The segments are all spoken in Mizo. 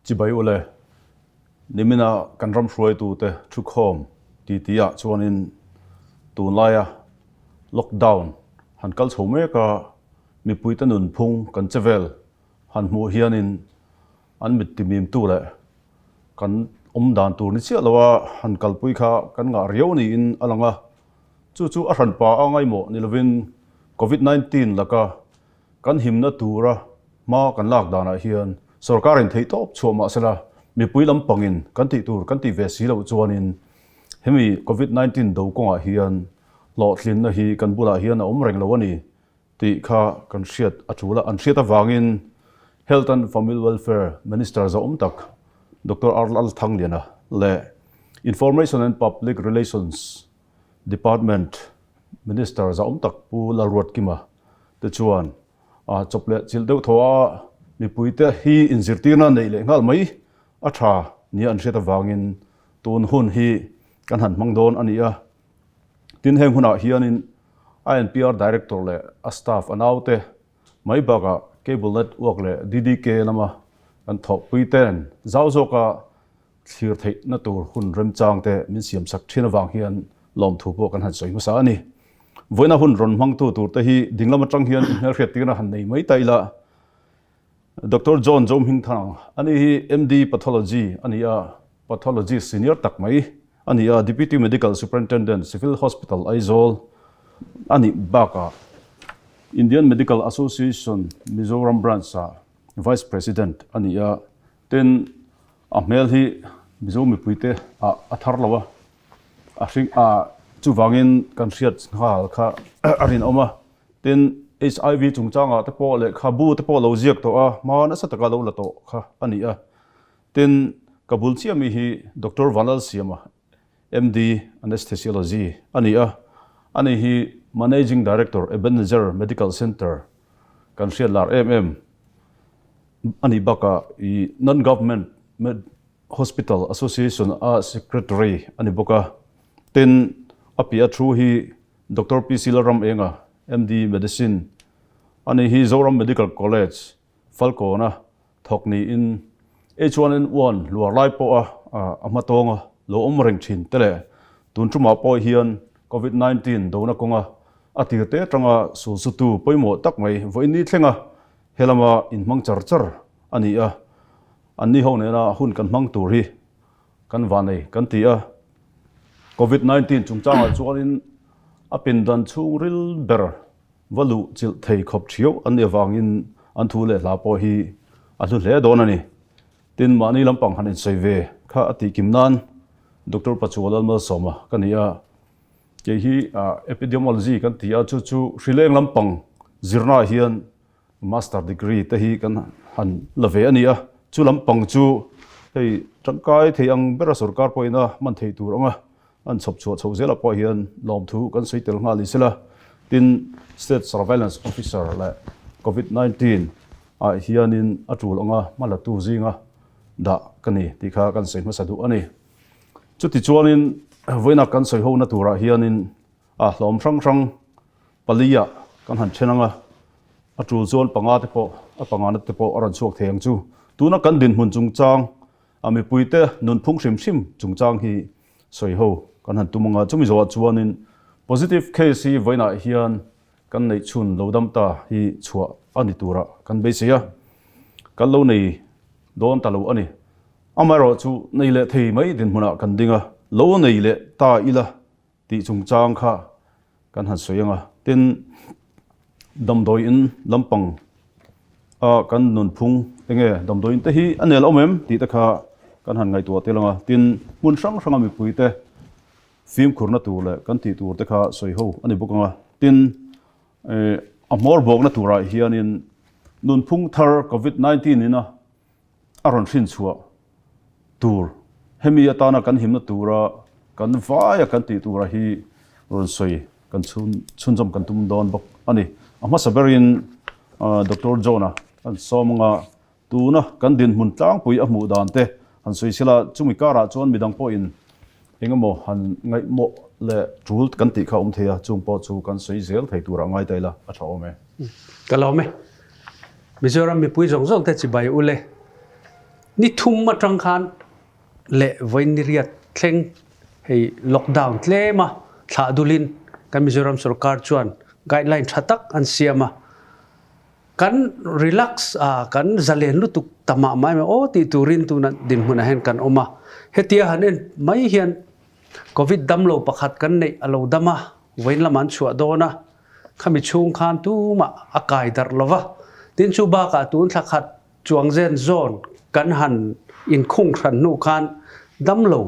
Chibai ule, nimina kan ram hruaitute thukhawm titi-ah chuanin tunlaia lockdown han kal chho mek a, mipuite nunphung kan che vel han hmuh hianin an mit timimtu leh kan awm dan tur ni chiah loa han kalpui kha kan ngah riau niin a lang a. Chu chu a hranpa a ngaimawh ni lovin Covid 19 laka kan himna tura hma kan lak danah hian sorkarin theihtawp chhuah mah sela mipui lampangin kan tih tur kan tih ve si loh chuanin hemi Covid 19 do kawngah hian hlawhtlinna hi kan bulah hian a awm reng lo a ni tih kha kan hriat a tul a, an hriat avangin Health and Family Welfare Minister zawhawm tak Doctor R Lalthangliana leh Information and Public Relations Department Minister zawhawm tak Pu Lalruatkima te chuan chawp leh chilh deuh thaw a mipuite hi inzirtirna neih leh nghal mai a tha nia an hriat avangin tun hun hi kan han hmang dawn a ni a. Tin, heng hunah hianin INPR Director leh a staff a naute mai bakah Cable Network leh DDK lama kan thawhpui ten zau zawka thlir theihna tur hun remchang te min siamsak thin avang hian lawmthu pawh kan han sawi hmasa a ni. Vawiina hun rawn hmangtu tur te hi dinglam atang hian inhmelhriattirna han nei mai ta ila. Doctor John Zohmingthang, ani hi MD Pathology a ni a, Pathologist senior tak mai a ni a, Deputy Medical Superintendent, Civil Hospital, Aizawl a nih bakah Indian Medical Association, Mizoram Branch-ah Vice President a ni a, tin a hmel hi Mizo mipuite ah a thar lo a, a hring ah chuvangin kan hriat nghal kha a rinawm a, tin HIV chungchangah te pawh lehkhabu te pawh lo ziak tawh a, hma nasa taka lo la tawh kha a ni a. Tin, ka bul chiah mi hi Doctor Vanlalsiama, MD, Anesthesiology, a ni a. Ani hi Managing Director, Ebenezer Medical Centre kan hriat lar em em a nih bakah i Non-Government Hospital Association a Secretary a ni bawk a. Tin, a piah thu hi Doctor PC Lalramenga, MD, Medicine, ani hi Zoram Medical College, Falkawna Thawk niin H1N1 luar lai pawha a hmatawnga lo awm reng thin te leh tun tumah pawh hian Covid 19 dona kawnga a tir te atanga sulsutu pawimawh tak mai vawiin thlenga helama inhmang char char a ni a, anni ho nena hun kan hmang tur hi kan vanei kan ti a. Covid 19 chungchangah chuanin a pindan chhungril ber Va luh chilh thei khawp thiau an nih avangin an thu leh hla pawh hi a hlu hle dawn a ni. Tin, mahni lampang han insawi ve kha a tih kim nan Doctor Pachual Lalmalsawma ka ni a, kei hi Epidemiology kan ti a, chu chu hrileng lampang zirnaah hian Master degree te hi kan han la ve a ni a, chu lampang chu hei tangkai thei ang bera sorkar pawhin a hman thei tur ang a, an chhawp chhuah chhoh zelah pawh hian lawmthu kan sawi tel nghal ni sela. Tin, State Surveillance Officer leh Covid 19 ah hianin a tul anga hma latu zinga dah ka ni tih kha kan sawi hmasa duh a ni. Chutichuanin vawiina kan sawi hona turah hianin a hlawm hrang hrang Palia kan han then ang a, a tul chuan panga te pawh a pangana te pawh a rawn chhuak thei ang chu. Tuna kan dinhmun chungchang a mipuite nunphung hrim hrim chungchang hi sawi ho kan han tum ang a, chumi zawhah chuanin positive case hi vawiinah hian kan neih chhun lo dam ta hi chhuah a ni turah kan beisei a, kan lo nei dawn ta lo a ni. Amaherawh chu nei leh thei mai dinhmunah kan ding a, lo nei leh ta ila tih chungchang kha kan han sawi ang a, tin damdawi in lampang a kan nunphung enge damdawi in te hi a nel awm em tih te kha kan han ngaihtuah tel ang a, tin hmun hrang hrang a mipui te fimkhurna tur leh kan tih tur te kha sawi ho a ni bawk ang a, tin a hmawr bawkna turah hianin nunphung thar covid 19 in a a rawn hrin chhuah tur hemi atana kan himna tura kan vaia kan tih tura hi rawn sawi kan chhun chhunzawm kan tum dawn bawk a ni. A hmasa berin Doctor John-a kan sawm anga tuna kan dinhmun tlangpui a hmuh dan te han sawi sela chumi karah chuan midang pawhin engemaw han ngaihmawh leh tul kan tih kha a awm thei a, chung pawh chu kan sawi zel thei turah ngai ta ila a tha awm e. Ka lawm e. Mizoram mipui zawng zawng te chibai ule. Ni thum atang khan leh vawiin ni riat thleng hei lockdown tlem a thlah dulin kan Mizoram sorkar chuan guideline tha tak an siam a. Kan relax a, kan zalen lutuk ta mah mai mai aw tih turin tuna dinhmunah hian kan awm a. Hetia han en mai hian Covid damlo pakhat kan neih a lo dam a, vawiin lamah an chhuah dawn a, khami chhung khan tumah a kai darh lo va. Tin chu bakah tun thla khat chuang zen zawn kan han inkhung hran hnu khan damlo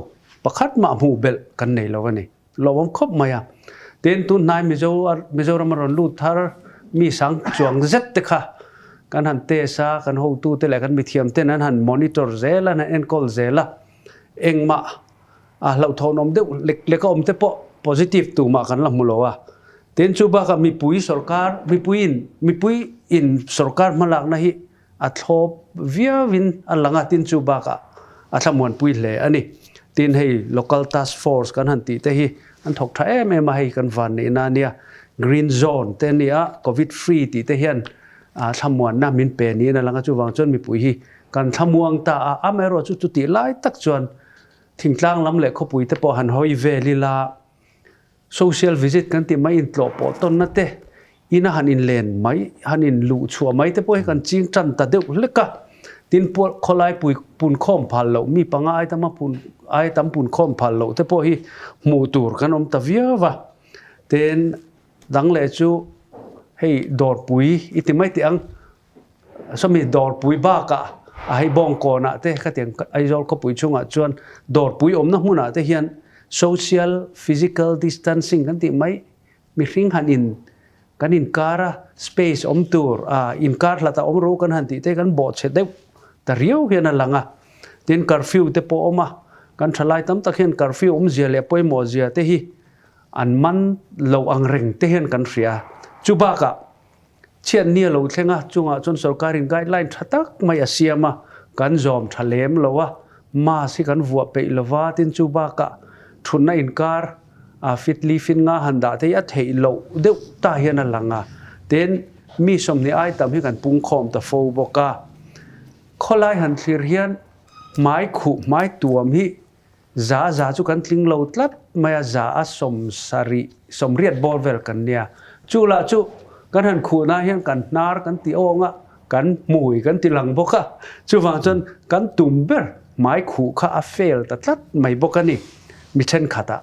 pakhat mah hmuh belh kan nei lo a ni. Lawmawm khawp mai a. Tin, tun hnai Mizo Mizoram a rawn lut thar mi sang chuang zet te kha kan han test a, kan hotute leh kan mithiam ten an han monitor zel a, an han enkawl zel a. Engmah a hlauhthawnawm deuh lek lek a awm te pawh positive tumah kan la hmu lo a. Tin, chu bakah mipui sorkar, mipuiin mipui in sorkar hmalakna hi a thlawp viauin a lang a, tin chu bakah a thlamuanpui hle a ni. Tin hei local task force kan han tih te hi an thawk tha em em a, hei kan van neihna a nia. Green zone te a ni a, covid free tih te hian thlamuanna min pe niin a lang a, chuvang chuan mipui hi kan thlamuang ta a, amaherawhchu chutih lai tak chuan thingtlang lam leh khawpui te pawh han hawi vel ila, Social visit kan tih mai intlawh pawh tawnna te, ina han inlen mai, han inluh chhuah mai te pawh hi kan ching tan ta deuh hlek a. Tin, khawlai pui pun khawm phal loh, mi panga ai tama pun ai tam pun khawm phal loh te pawh hi hmuh tur kan awm ta viau va. Tin, dang leh chu hei dawrpui i ti mai teh ang. Sawmi dawrpui bakah a hei bawngkawnah te khatiang Aizawl khawpui chungah chuan dawrpui awmna hmunah te hian social physical distancing kan tih mai mihring han in kan inkar a space awm tur a inkar hlat a awm ro kan han tih te kan bawhchhe deuh ta riau hian a lang a. Tin curfew te pawh awm a, kan thalai tam tak hian curfew awmzia leh pawimawh zia te hi an man lo ang reng te hian kan hria. Chubakah Chhiatni a lo thleng a, chungah chuan sorkarin guideline tha tak mai a siam a, kan zawm tha lem lo a, mask hi kan vuah peih lo va, tin chu bakah thutna inkar a fit li fit nga han dah te hi a theih loh deuh ta hian a lang a, tin mi 20 ai tam hi kan pungkhawm ta fo bawk a. Khawlai han thlir hian hmai khuh hmai tuam hi Za za chu kan tling lo tlat mai a, za a 70, 80 bawr vel kan nia. Chu lah chu kan han khuhna hian kan hnar kan ti awng a, kan hmui kan ti lang bawk a. Chuvang chuan kan tum ber hmai khuh kha a fail ta tlat mai bawk a ni. Mi thenkhatah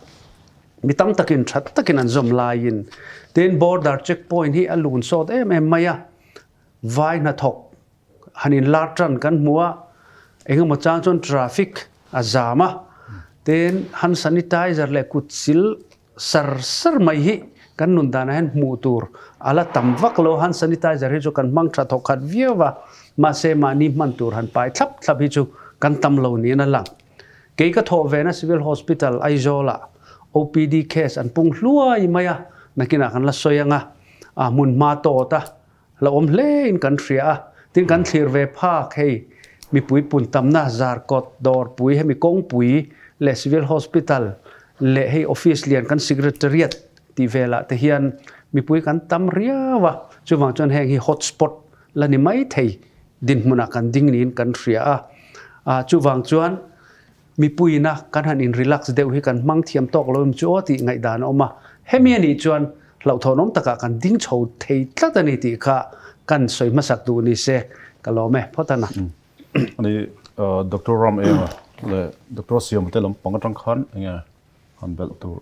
mi tam takin tha takin an zawm laiin tin border check point hi a lun sawt em em mai a, vai hnathawk Han in lar tan kan hmu a, engemaw chang chuan traffic a zam a, tin hand sanitizer leh kut sil sar sar mai hi kan nun danah hian hmuh tur a la tam vak lo, hand sanitizer hi chu kan hmang tha thawk khat viau va, mahse mahni hman tur han pai thlap thlap hi chu kan tam lo niin a lang. Kei ka thawh vena Civil Hospital Aizawl-ah OPD case an pung hluai mai a, nakinah kan la sawi ang a, a hmun hma tawt a, La awm hle in kan hria a, tin kan thlir ve phak hei mipui pun tamna Zarkawt dawrpui hemi kawngpui leh Civil Hospital leh hei office lian kan Secretariat tih velah te hian mipui kan tam riau a, chuvang chuan heng hi hot spot la ni mai thei dinhmunah kan ding niin kan hria a, chuvang chuan Mipuiina kan han in relax deuh hi kan hmang thiam tawk lo em chu aw tih ngaihdan a awm a, hemi a nih chuan hlauhthawnawm takah kan ding chho thei tlat a ni tih kha kan sawi hmasak duh ni se ka lawm e phawt a na. Ani Doctor Ram Enga leh Doctor Siama te lampang atang khan enge han belh tur.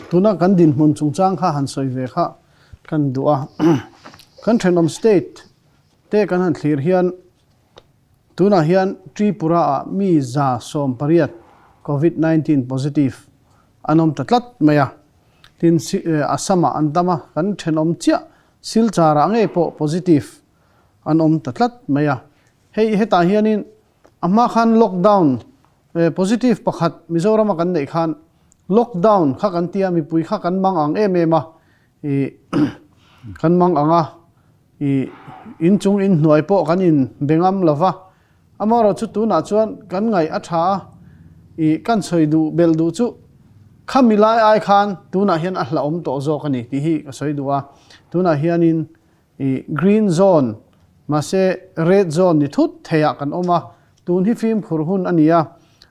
Tuna kan dinhmun chungchang kha han sawi ve kha kan duh a, kan thenawm state te kan han thlir hian Tunah hian Tripura-ah mi 180 Covid 19 positive an awm ta tlat mai a. Tin, Assam-ah an tam a, kan thenawm chiah Silchar-ah ngei pawh positive an awm ta tlat mai a. Hei hetah hianin a hma khan lockdown positive pakhat Mizorama kan neih khan lockdown kha kan tia mipui kha kan mang ang em em a, ih kan mang ang a. I inchung inhnuai pawh kan in be ngam lo va, amaherawh chu tunah chuan kan ngaih a tha a, i kan sawi duh belh duh chu khami lai ai khan tunah hian a hlauhawm tawh zawk a ni tih hi ka sawi duh a, tunah hianin i green zone. Mahse red zone ni thut theiah kan awm a, tun hi fimkhur hun a ni a,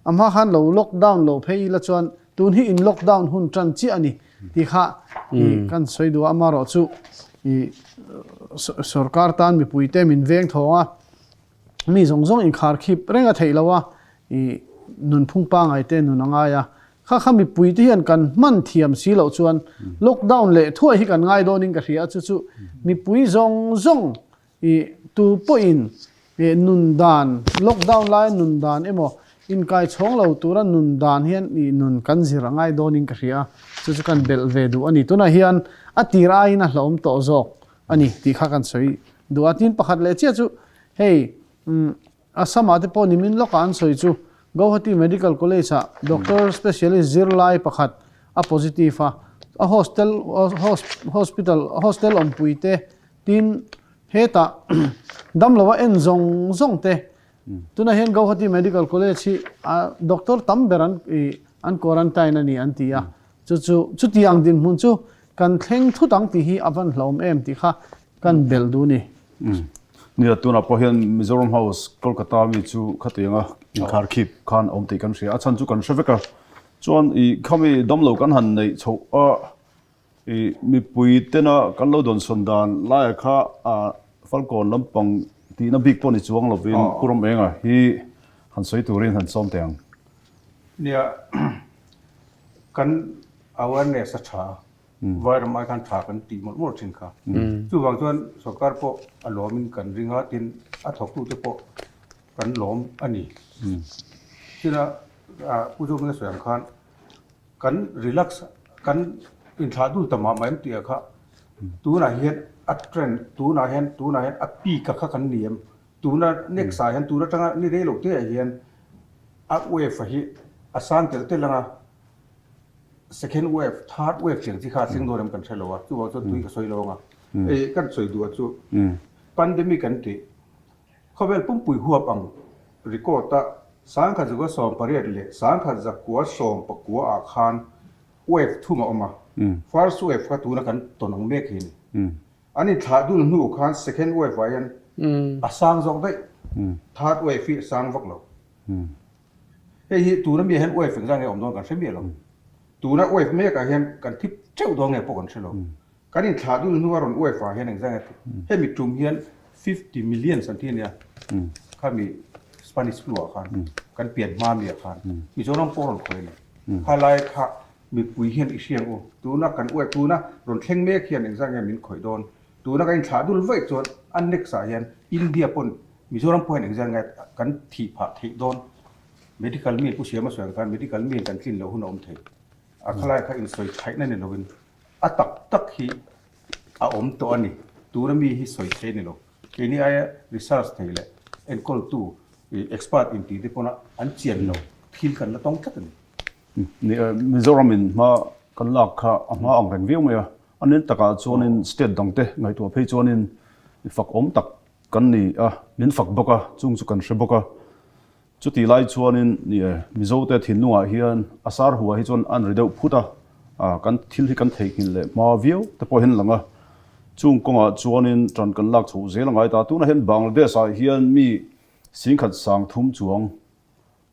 a hma khan lo lockdown lo phei ila chuan tun hi in lockdown hun tan chiah a ni tih kha i kan sawi duh a, amaherawh chu i sorkar tan mipuite min veng thawng a, mi zawng zawng inkhar khip reng a theih lo a, i nunphung pangai te nun a ngai a, kha kha mipui te hian kan hman thiam si loh chuan lockdown leh thuai hi kan ngai dawnin ka hria a, chu chu mipui zawng zawng i tu pawhin i nun dan lockdown laia nun dan emaw inkai chhawng lo tura nun dan hian i nun kan zir a ngai dawnin ka hria a, chu chu kan belh ve duh a ni. Tunah hian a tir aiin a hlauhawm tawh zawk a ni tih kha kan sawi duh a, tin pakhat leh chiah chu hei umm Assam-ah te pawh nimin lawkah an sawi chu Gauhati Medical College-ah doctor specialist zirlai pakhat a positive a, a hostel hospital hostel awmpui te tin hetah damloa en zawng zawng te tunah hian Gauhati Medical College hi a doctor tam ber an ih an quarantine a ni an ti a, chu chu chutiang dinhmun chu kan thleng thut ang tih hi a van hlauhawm em tih kha Kan belh duh ni. Nia, tunah pawh hian Mizoram House, Kolkata mi chu khatianga inkharkhip khan awm tih kan hria. A chhan chu kan hre vek a. Chuan i khami damlo kan han neih chhoh a, i mipui tena kan lo dawnsawn dan laia kha a Falkawn lampang tihna bik pawh ni chuang lovin Pu Ramenga hi han sawi turin han sawm teh ang. Nia, kan awareness a tha a. Vairam ai khan tha kan tih mawlh mawlh thin kha. Chuvang chuan sorkar pawh a lawmin kan ring a, tin a thawktute pawh kan lawm a ni. Tina Pu Zohminga sawi ang khan kan relax kan inthlah dul ta mah mah em tih ah kha tunah hian a trend tunah hian tunah hian a peak a kha kan ni em? Tuna next ah hian tun atanga ni rei lo te ah hian a wave a hi a sang telh telh ang a. Second wave, third wave tiang chi kha a thleng dawn em kan hre lo a, chuvang chuan tui ka sawi lo ang a. Hei kan sawi duh a chu pandemic kan tih khawvel pumpui huap ang record a 1918 leh 1919 ah khan wave thum a awm a, first wave kha tuna kan tawn ang mek hi a ni. An inthlah dul hnu khan second wave ah hian a sang zawk daih, third wave hi a sang vak lo. Hei hi tuna mi ah hian wave engzah nge awm dawn kan hre miah lo. Tuna wave mek ah hian kan thip teuh dawn nge pawh kan hre lo. Kan inthlah dul hnua rawn wave ah hian engzah nge thip. Hemi tum hian 50 millions an ti a nia. Khami Spanish flu ah khan kan pian hma mi ah khan Mizoram pawh rawn khawi a ni. Kha lai kha mipui hian i hriang u. Tuna kan wave tuna rawn thleng mek hian engzah nge min khawih dawn. Tuna kan inthlah dul vaih chuan a next ah hian India pawn Mizoram pawh hian engzah nge kan thih phah theih dawn? Medical mi Pu Siama sawi ang khan medical mi in kan tlin loh hun a awm thei. A khalai kha insawi thaihna ni lovin a tak tak hi a awm tawh a ni. Tuna mi hi sawi thei a ni lo. Keini aia research thei leh enkawltu expert intih te pawna an chian lo thil kan la tawng tlat a ni. Mizoram in hma kan lak kha a hma ang reng viau mai a. A nen takah chuanin state dangte ngaihtuah phei chuanin fak awm tak Kan ni a, min fak bawk a, chung chu kan hre bawk a. Chutih lai chuanin ni e, Mizote thinlungah hian a sar hua hi chuan an ri deuh phut a, kan thil hi kan theihnghilh leh hma viau te pawh hian a lang a. Chung kawngah chuanin ṭan kan lak chhoh zel a ngai ta. Tunah hian Bangladesh-ah hian mi 10,000 sang thum chuang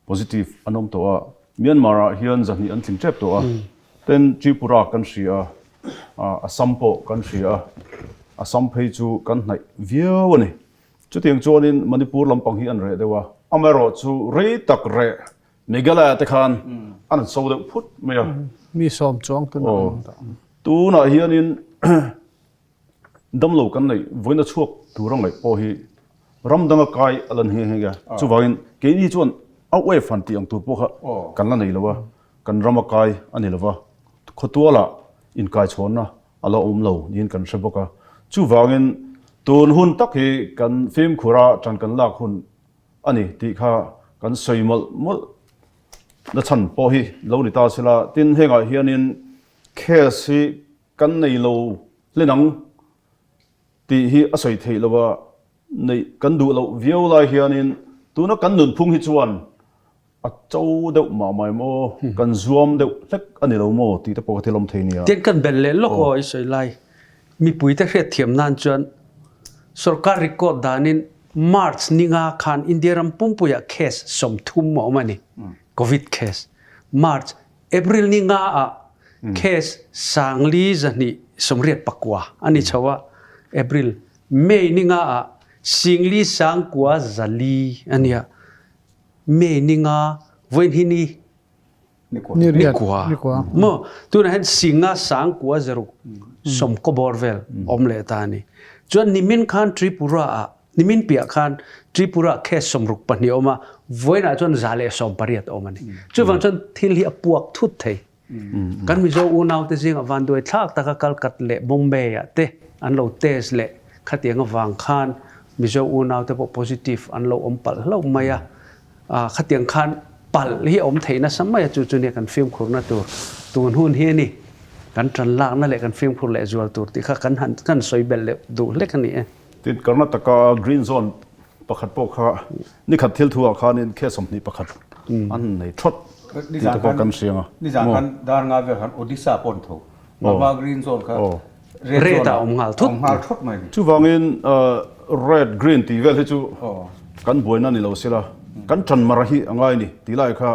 Positive an awm tawh a, Myanmar ah hian 200 an tling tep tawh a, ten Tripura kan hria a, Assam pawh kan hria a, Assam phei chu kan hnaih viau a ni. Chutiang chuanin Manipur lampang hi an reh deuh a, amaherawh chu rei tak reh Meghalaya te khan an han so deuh phut mai a. Mi sawm chuang tunah an awm tawh. Tunah hianin Damlo kan neih vawiina chhuak tura ngaih pawh hi ram danga kai a la ni nghe nghe a. Chuvangin keini chuan a wave han tih ang tur pawh kha kan la nei lo a, kan rama kai a ni lo va, khawtualah inkaichhawnna a la awm lo niin kan hre bawk a. Chuvangin tun hun tak hi kan fimkhura ṭan kan lak hun a ni tih kha kan sawi mawlh mawlh na chhan pawh hi lo ni ta se la. Tin, hengah hianin case hi Kan nei lo hlen ang tih hi a sawi theih lo a, neih kan duh loh viau lai hianin tuna kan nunphung hi chuan a cho deuh mah mai maw, kan zuam deuh hlek a ni lo maw tih te pawh ka thil awm thei nia. Tiang kan belh leh lawk aw i sawi lai, mipuite hriatthiam nan chuan. Sorkar record danin March ninga khan India ram pumpuiah case 30 a awm a ni, Covid case. March, April ninga ah case 4289 a ni chho a, April, May ninga ah 49,400 a ni a, May ninga vawiin hi ni Nikua. Maw? Tunah hian singa sangkua zaruk sawmkaw bawr vel awm leh ta a ni. Chuan nimin khan Tripura ah, nimin piah khan Tripura case 62 a awm a, vawiinah chuan 118 a awm a ni. Chuvang chuan thil hi a puak thut thei. Kan Mizo unaute zingah vanduai thlak taka Kalkat leh Bombay ah te an lo test leh khatiang avang khan Mizo unaute pawh positive an lo awm palh hlauh mai a. Khatiang khan palh hi a awm thei nasa mai a, chu chu nia kan fimkhurna tur tun hun hi a ni. Kan tan lakna leh kan fimkhur leh zual tur tih kha kan han kan sawi belh leh duh hlek a ni e. Tin, Karnataka Green Zone pakhat pawh kha nikhat thil thu ah khanin case 21 an nei thawt tih te pawh kan hriang a. Nizan khan dar nga vel khan Odisha pawh an tho. Burma Green Zone kha Red ah awm nghal thut. Awm nghal thut mai ni. Chuvangin red green tih vel hi chu kan buaina ni lo sela, kan tan mar hi a ngai ni tih lai kha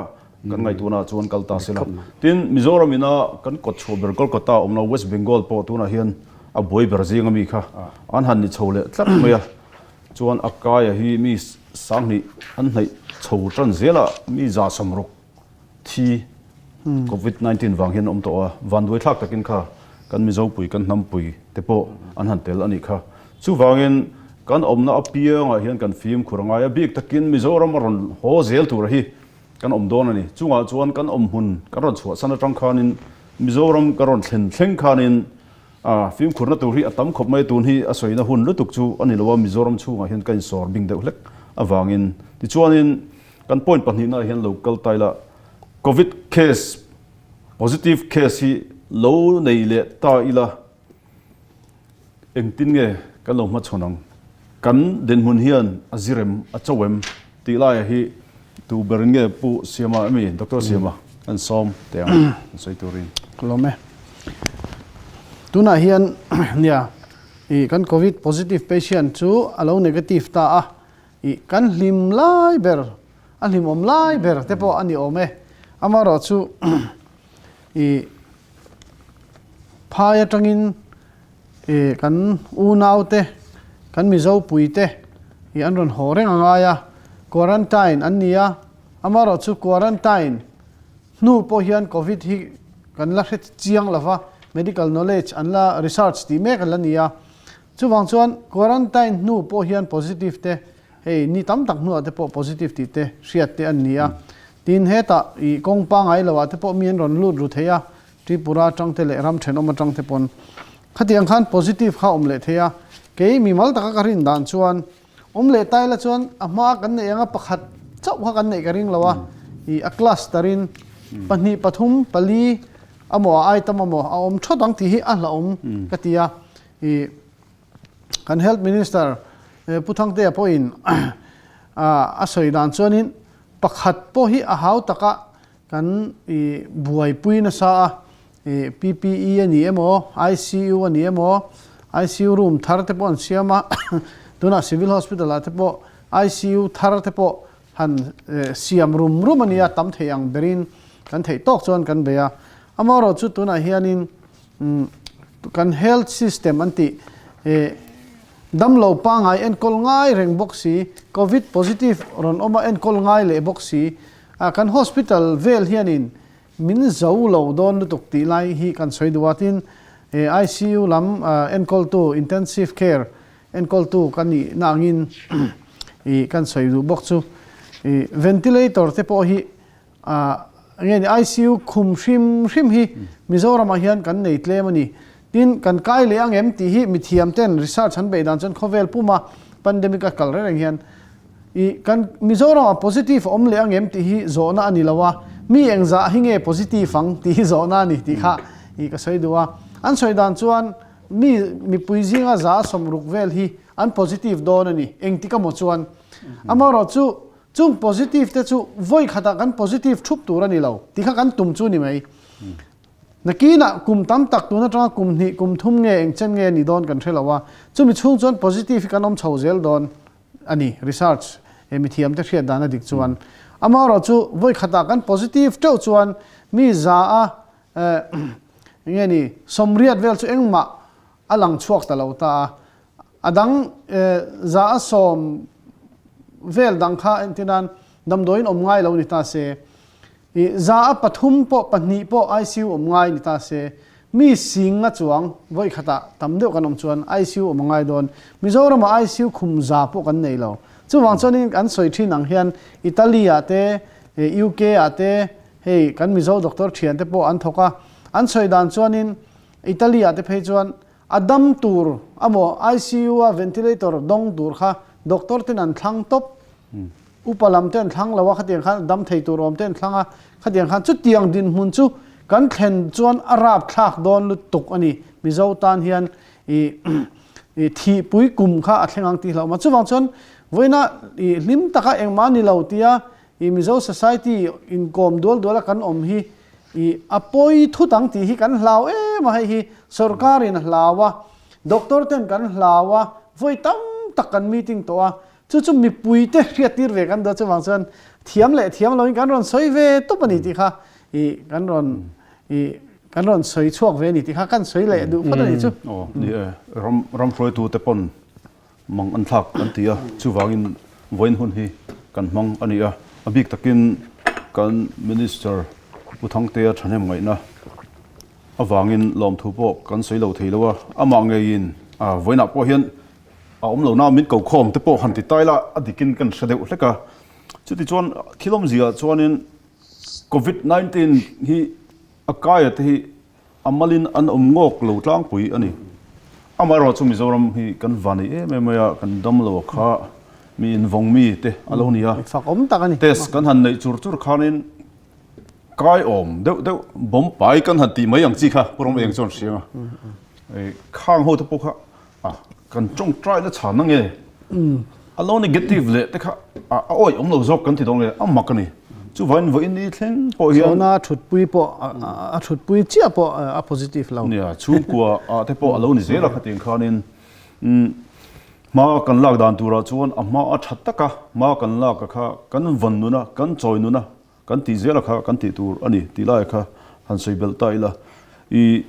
kan ngaihtuahna ah chuan kal ta sela. Tin, Mizoram ina kan kawt chhuah ber Kolkata awmna West Bengal pawh tunah hian a buai ber zing ami kha an han ni chho leh tlat mai a. Chuan a kaia hi mi 2000 an hnaih chho tan zel a, mi 160 thi Covid 19 vang hian awm tawh a, vanduai thlak takin kha kan Mizopui, kan hnampui te pawh an han tel a nih kha. Chuvangin kan awmna apiangah hian kan fimkhur a ngai a, bik takin Mizoram a rawn haw zel tur hi kan awm dawn a ni. Chungah chuan kan awm hmun kan rawn chhuahsan atang khanin Mizoram kan rawn thlen thleng khanin fimkhurna tur hi a tam khawp mai a, tun hi a sawina hun lutuk chu a ni lo a, Mizoram chhungah hian ka insawr bing deuh hlek avangin. Tichuanin Kan point pahnihna ah hian lo kal ta ila, Covid case, positive case hi lo nei leh ta ila, engtin nge kan lo hmachhawn ang? Kan dinhmun hian a zir em, a cho em tih laia hi tu berin nge Pu Siama emi Doctor Siama kan sawm teh ang an sawi turin. Ka lawm e. Tunah hian nia i kan Covid positive patient chu a lo negative ta a, I kan hlim lai ber, a hlimawm lai ber te pawh a ni awm e. Amaherawh chu i phai atangin i kan unau te, kan Mizo pui te i an rawn haw reng a ngai a, quarantine an ni a, amaherawh chu quarantine hnu pawh hian covid hi kan la hre chiang lova, medical knowledge an la research tih mek an la ni a. Chuvang chuan quarantine hnu pawh hian positive te hei ni tam tak hnuah te pawh positive tih te hriat te an ni a. Tin hetah ih kawng pangai lo ah te pawh mi an rawn lut ru thei a, Tripura atang te leh ram thenawm atang te pawn khatiang khan positive kha awm leh thei a. Kei mimal taka ka rin dan chuan awm leh tai la chuan a hma kan neih anga pakhat chauh kha kan neih ka ring lo a, ih a cluster in pahnih pathum pali amaw a item amaw a awm thawt ang tih hi a hlauhawm ka ti a. I kan Health Minister Pu Thangtea pawhin a sawi dan chuanin pakhat pawh hi a hau taka kan i buaipui nasa a, i PPE a ni emaw, ICU a ni emaw, ICU room thar te pawh an siam a, tunah Civil Hospital ah te pawh ICU thar te pawh han siam rum rum a nia, tam thei ang berin kan theih tawk chuan kan bei a. Amaherawhchu chu tunah hianin Kan health system an tih damlo pangngai enkawl ngai reng bawk si, covid positive rawn awm a enkawl ngai leh bawk si, kan hospital vel hianin min zo lo dawn lutuk tih lai hi kan sawi duh a, tin ICU lam enkawltu intensive care enkawltu ka nih na angin kan sawi duh bawk chu ventilator te pawh hi Nge ni ICU khum hrim hrim hi Mizoramah hian kan nei tlem a ni. Tin, kan kai leh ang em tih hi mithiam ten research an beih dan chuan khawvel puma pandemic a kal reng reng hian i kan Mizoramah positive a awm leh ang em tih hi zawhna a ni lo a, mi engzah hi nge positive ang tih hi zawhna a ni tih kha i ka sawi duh a. An sawi dan chuan mi mipui zinga 60 vel hi an positive dawn a ni engtik amaw chuan. Amaherawhchu Chung positive te chu vawi khatah kan positive thup tur a ni lo tih kha kan tum chu ni mai. Nakinah kum tam tak tun atanga kum hnih, kum thum nge eng chen nge ni dawn kan hre lo a, chumi chhung chuan positive hi kan awm chho zel dawn a ni, research he mithiam te hriat dan a dik chuan. Amaherawh chu vawi khatah kan positive teuh chuan mi za a eng nge ni sawmriat vel chu engmah a lang chhuak ta lo ta a, a dang za a sawm vel dang kha entirnan damdawiin awm ngai lo ni ta se, I za a pathum pawh pahnih pawh icu awm ngai ni ta se, mi sing a chuang vawi khatah tam deuh kan awm chuan icu awm a ngai dawn. Mizoramah icu khum za pawh kan nei lo. Chuvang chuanin an sawi thin ang hian Italy ah te, UK ah te hei kan Mizo doctor thian te pawh an thawk a, an sawi dan chuanin Italy ah te phei chuan a dam tur amaw icu a ventilator dawng tur kha doctor ten an thlang tawp. Upa lam te an thlang lo a, khatiang khan dam thei tur awm te an thlang a, khatiang khan chutiang dinhmun chu kan thlen chuan a rap thlak dawn lutuk a ni. Mizo tan hian i i thihpui kum kha a thleng ang tih hlauh ma. Chuvang chuan vawiina i hlim taka engmah ni lo tia i Mizo society inkawm dual duala kan awm hi i a pawi thut ang tih hi kan hlau em a, hei hi sorkarin a hlau a, doctor ten kan hlau a, vawi tam tak kan meeting tawh a, Chu chu mipuite hriattir ve kan duh a, chuvang chuan thiam leh thiam loin kan rawn sawi ve tawp a ni tih kha i kan rawn i kan rawn sawi chhuak ve a ni tih kha kan sawi leh duh phawt a ni chu. Aw ni e, ram ram hruaitute pawn mang an thlak an ti a, chuvangin vawiin hun hi kan hmang a ni a, a bik takin kan Minister Pu Thangtea thahnem ngaihna avangin lawmthu pawh kan sawi lo thei lo a, amah ngeiin vawiinah pawh hian A awm lo na min ko khawm te pawh han ti tai la a dikin kan hre deuh hlek a. Chutichuan thil awmzia chuanin Covid 19 hi a kaia te hi a malin an awm ngawk lo tlangpui a ni. Amaherawh chu Mizoram hi kan va nei em em mai a, kan dam lo a kha mi invawng mi te a lo ni a. Fak awm tak a ni. Test kan han neih chur chur khanin kai awm deuh deuh bawm pai kan han tih mai ang chi kha Pu Ram Eng chuan hria a. Khang ho te pawh kha A, kan tawngtai na chhan ange. A lo negative leh te kha a awih awm lo zawk kan ti dawn nge, a mak a ni. Chuvain vawiin ni thleng pawh hian. Chona thutpui pawh a thutpui chiah pawh a positive lo. Nia, chhungkua ah te pawh a lo ni zel a khatiang khanin hma kan lak dan turah chuan a hma a tha taka hma kan lak a kha kan vawn nun a, kan chawi nun a. Kan tih zela kha kan tih tur a ni tih lai kha han sawi belh ta ila. I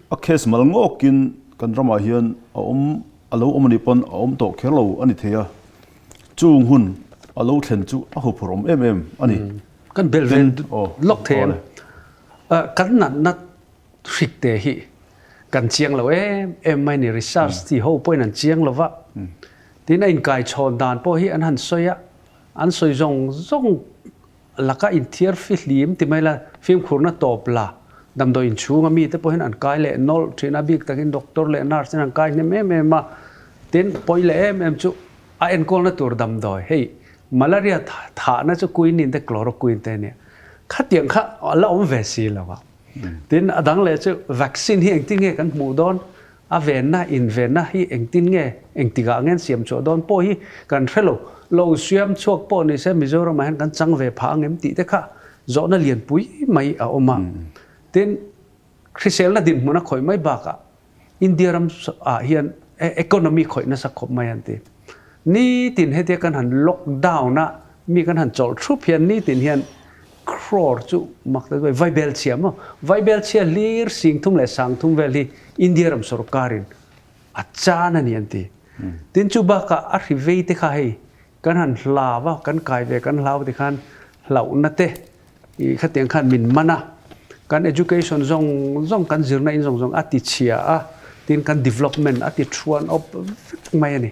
a case mal ngawkin kan ramah hian a awm a lo awm a nih pawn a awm tawh kher lo a ni thei a. Chung hun a lo thlen chu a huphurh awm em em a ni. Kan belh ve lawk thei em? Kan natna hrik te hi kan chiang lo em em mai ni research ti ho pawhin an chiang lo va. Tin a inkaichhawn dan pawh hi an han sawi a. An sawi zawng zawng laka inthiar fihlim ti mai la, fimkhurna tawp la, damdawi inchhunga mite pawhin an kai leh nawlh thin a, bik takin doctor leh nurse ten an kai hnem em em a, tin pawi leh em em chu a enkawlna tur damdawi hei malaria thahna chu quinine te chloroquine te ania, khatiang kha a la awm ve si lo a, tin a dang leh chu vaccine hi engtin nge kan hmuh dawn? A venna, invenna hi engtin nge, engtikah nge an siam chhuah dawn pawh hi kan hre lo. Lo siam chhuak pawh ni se Mizoramah hian kan chang ve phah ang em tih te kha zawhna lianpui mai a awm a. Tin, hriselna dinhmun a khawih mai bakah India ram ah hian economy khawih nasa khawp mai an ti. Nitin hetia kan han lockdown a, mi kan han chawlh thup hian nitin hian crore chu mak ta duai, vaibel chhia maw? Vaibel chhia hlir sing thum leh sang thum vel hi India ram sorkarin a chan a ni an ti. Tin chu bakah a hri vei te kha hei kan han hlau a, kan kai ve kan hlau ti khan hlauhna te i khatiang khan min man a, kan education zawng zawng kan zirna in zawng zawng a ti chhia a, tin kan development a ti thuan awp vek mai a ni.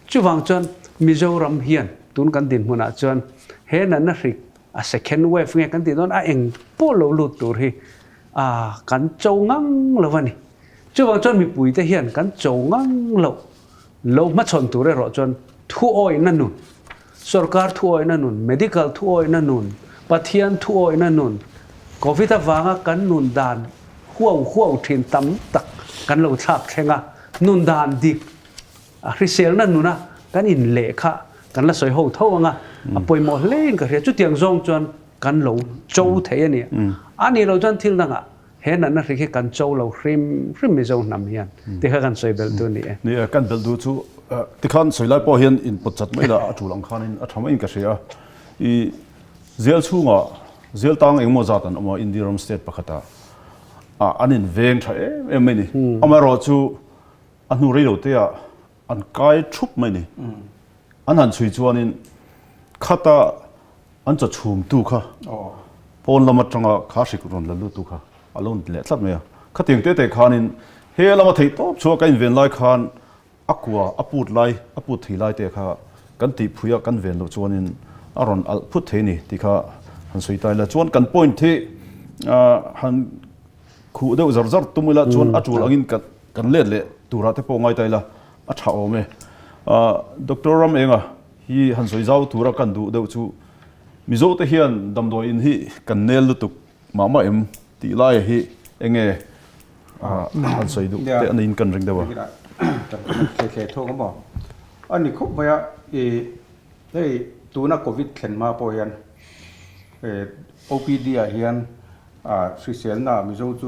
Chuvang chuan Mizoram hian tun kan dinhmunah chuan he natna hrik a second wave nge kan tih dawn a eng pawh lo lut tur hi a kan cho ngang lo a ni. Chuvang chuan mipuite hian kan cho ngang loh lo hmachhawn tur erawh chuan thuawihna nun, sorkar thuawihna nun, medical thuawihna nun, Pathian thuawihna nun, Covid avanga kan nun dan huau huau thin tam tak kan lo thlak thleng a, nun dan dik A hriselna nuna kan inleh kha kan la sawi ho tho ang a, a pawimawh hlein ka hria. Chutiang zawng chuan kan lo cho thei a ni. A nih loh chuan thil dangah He natna hrik hi kan cho lo hrim hrim Mizo hnam hian ti kha kan sawi belh tu ni e. Ni e, kan belh duh chu tikhan sawi lai pawh hian inpawt chat mai la a tul ang khanin a tha maiin ka hria a. I Zel chhungah zel tang engemaw zat an awm a, India ram state pakhatah an inveng tha em em mai ni. Amaherawhchu a hnu rei lo teah an kai thup mai ni. An han chhui chuanin khata an chaw chhumtu kha pawn lam atanga kha hrik rawn la luttu kha a lo leh tlat mai a. Khatiang te te khanin he lama theih tawp chhuah ka inven lai khan a kua a put lai a put thei lai te kha kan tihphui a kan ven loh chuanin a rawn alh phut thei a ni tih kha han sawi ta ila. Chuan kan point hi han khuh deuh zar zar tum ila chuan a tul angin kan let leh turah te pawh ngai ta ila a tha awm e. Doctor Ramenga hi han sawi zau tura kan duh deuh chu Mizo te hian damdawi in hi kan nel lutuk mah mah em tih laia hi enge han sawi duh te a niin kan ring deuh a. Kan thle thawk a maw? A ni khawp mai a, i hei tuna Covid thlen hma pawh hian OPD ah hian Hriselna Mizo chu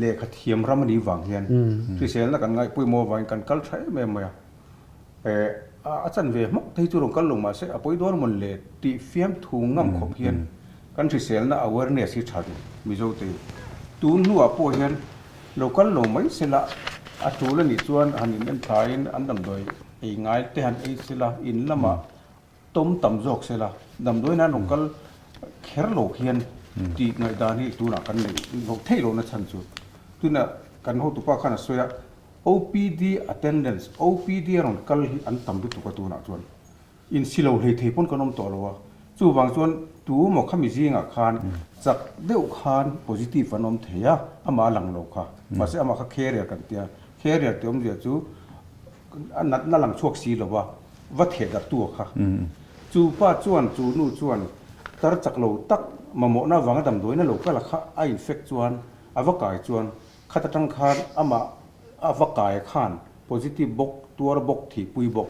lehkha thiam ram a nih vang hian hriselna kan ngaih pawimawh avangin kan kal tha em em mai a. A chan ve hmawk te hi chu rawn kal lo mah se a pawi dawn mawn le tih fiamthu ngam khawp hian kan hriselna awareness hi tha ni Mizo te hi. Tun hnuah pawh hian lo kal lo mai sela a tul a nih chuan han in en thlaiin an damdawi ei ngai te han ei sela in lamah Tawm tam zawk se la, damdawi nan rawn kal kher lo hian tih ngaihdan hi tunah kan neih loh theih lohna chhan chu tunah kan hotupa khan a sawi a, OPD attendance, OPD a rawn kal hi an tam lutuk a tunah chuan insi lo hlei thei pawn kan awm tawh lo a, chuvang chuan tu maw khami zingah khan chak deuh khan positive an awm thei a, amah a lang lo kha, mahse amah kha carrier kan tia, carrier tih awmzia chu a natna lang chhuak si lo a. Va theh darh tu a kha. Chu pa chuan chu nu chuan tar chak lo tak mamawhna avanga damdawiin a lo kal a kha a infect chuan a va kai chuan khat atang khan amah a va kai khan positive bawk, tuar bawk, thihpui bawk,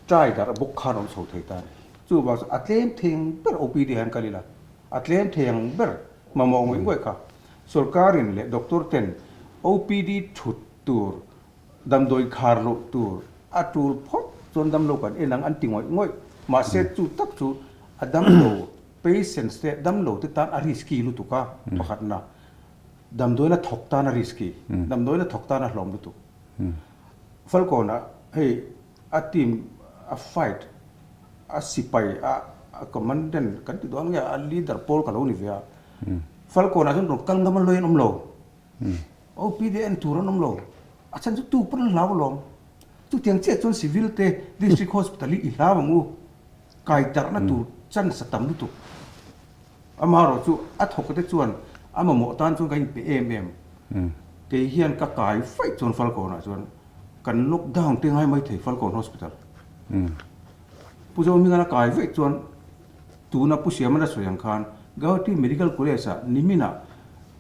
trai darh bawk khan awm chho thei ta a ni. Chuvang chuan a tlem thei ang ber OPD ah hian kal ila a tlem thei ang ber mamawh ngawih ngawih kha sorkarin leh doctor ten OPD thut tur Damdawi khar loh tur a tul phawt chuan damlo kan en ang an ti ngawih ngawih. Mahse chu tak chu a damlo patients te damlo te tan a risky lutuk a pakhatna. Damdawiin a thawk tan a risky. Damdawiin a thawk tan a hlawm lutuk. Falkawnah hei a team a fight a sipai a commandant kan ti dawn nge a leader pawl ka lo ni ve a. Falkawnah chuan rawn kal ngam a lawi an awm lo. OPD en tur an awm lo. A chhan chu tu pawn an hlau alawm. Chutiang chiah chuan civil te district hospital hi i hlau ang u. Kai darhna tur chance a tam lutuk. Amaherawh chu a thawk te chuan a mamawh tan chuan ka inpe em em. Kei hian ka kai faih chuan Falkawnah chuan kan lockdown te ngai mai thei Falkawn hospital. Pu Zohminga'n a kai vaih chuan tuna Pu Siamana sawi ang khan Guwahati Medical College ah niminah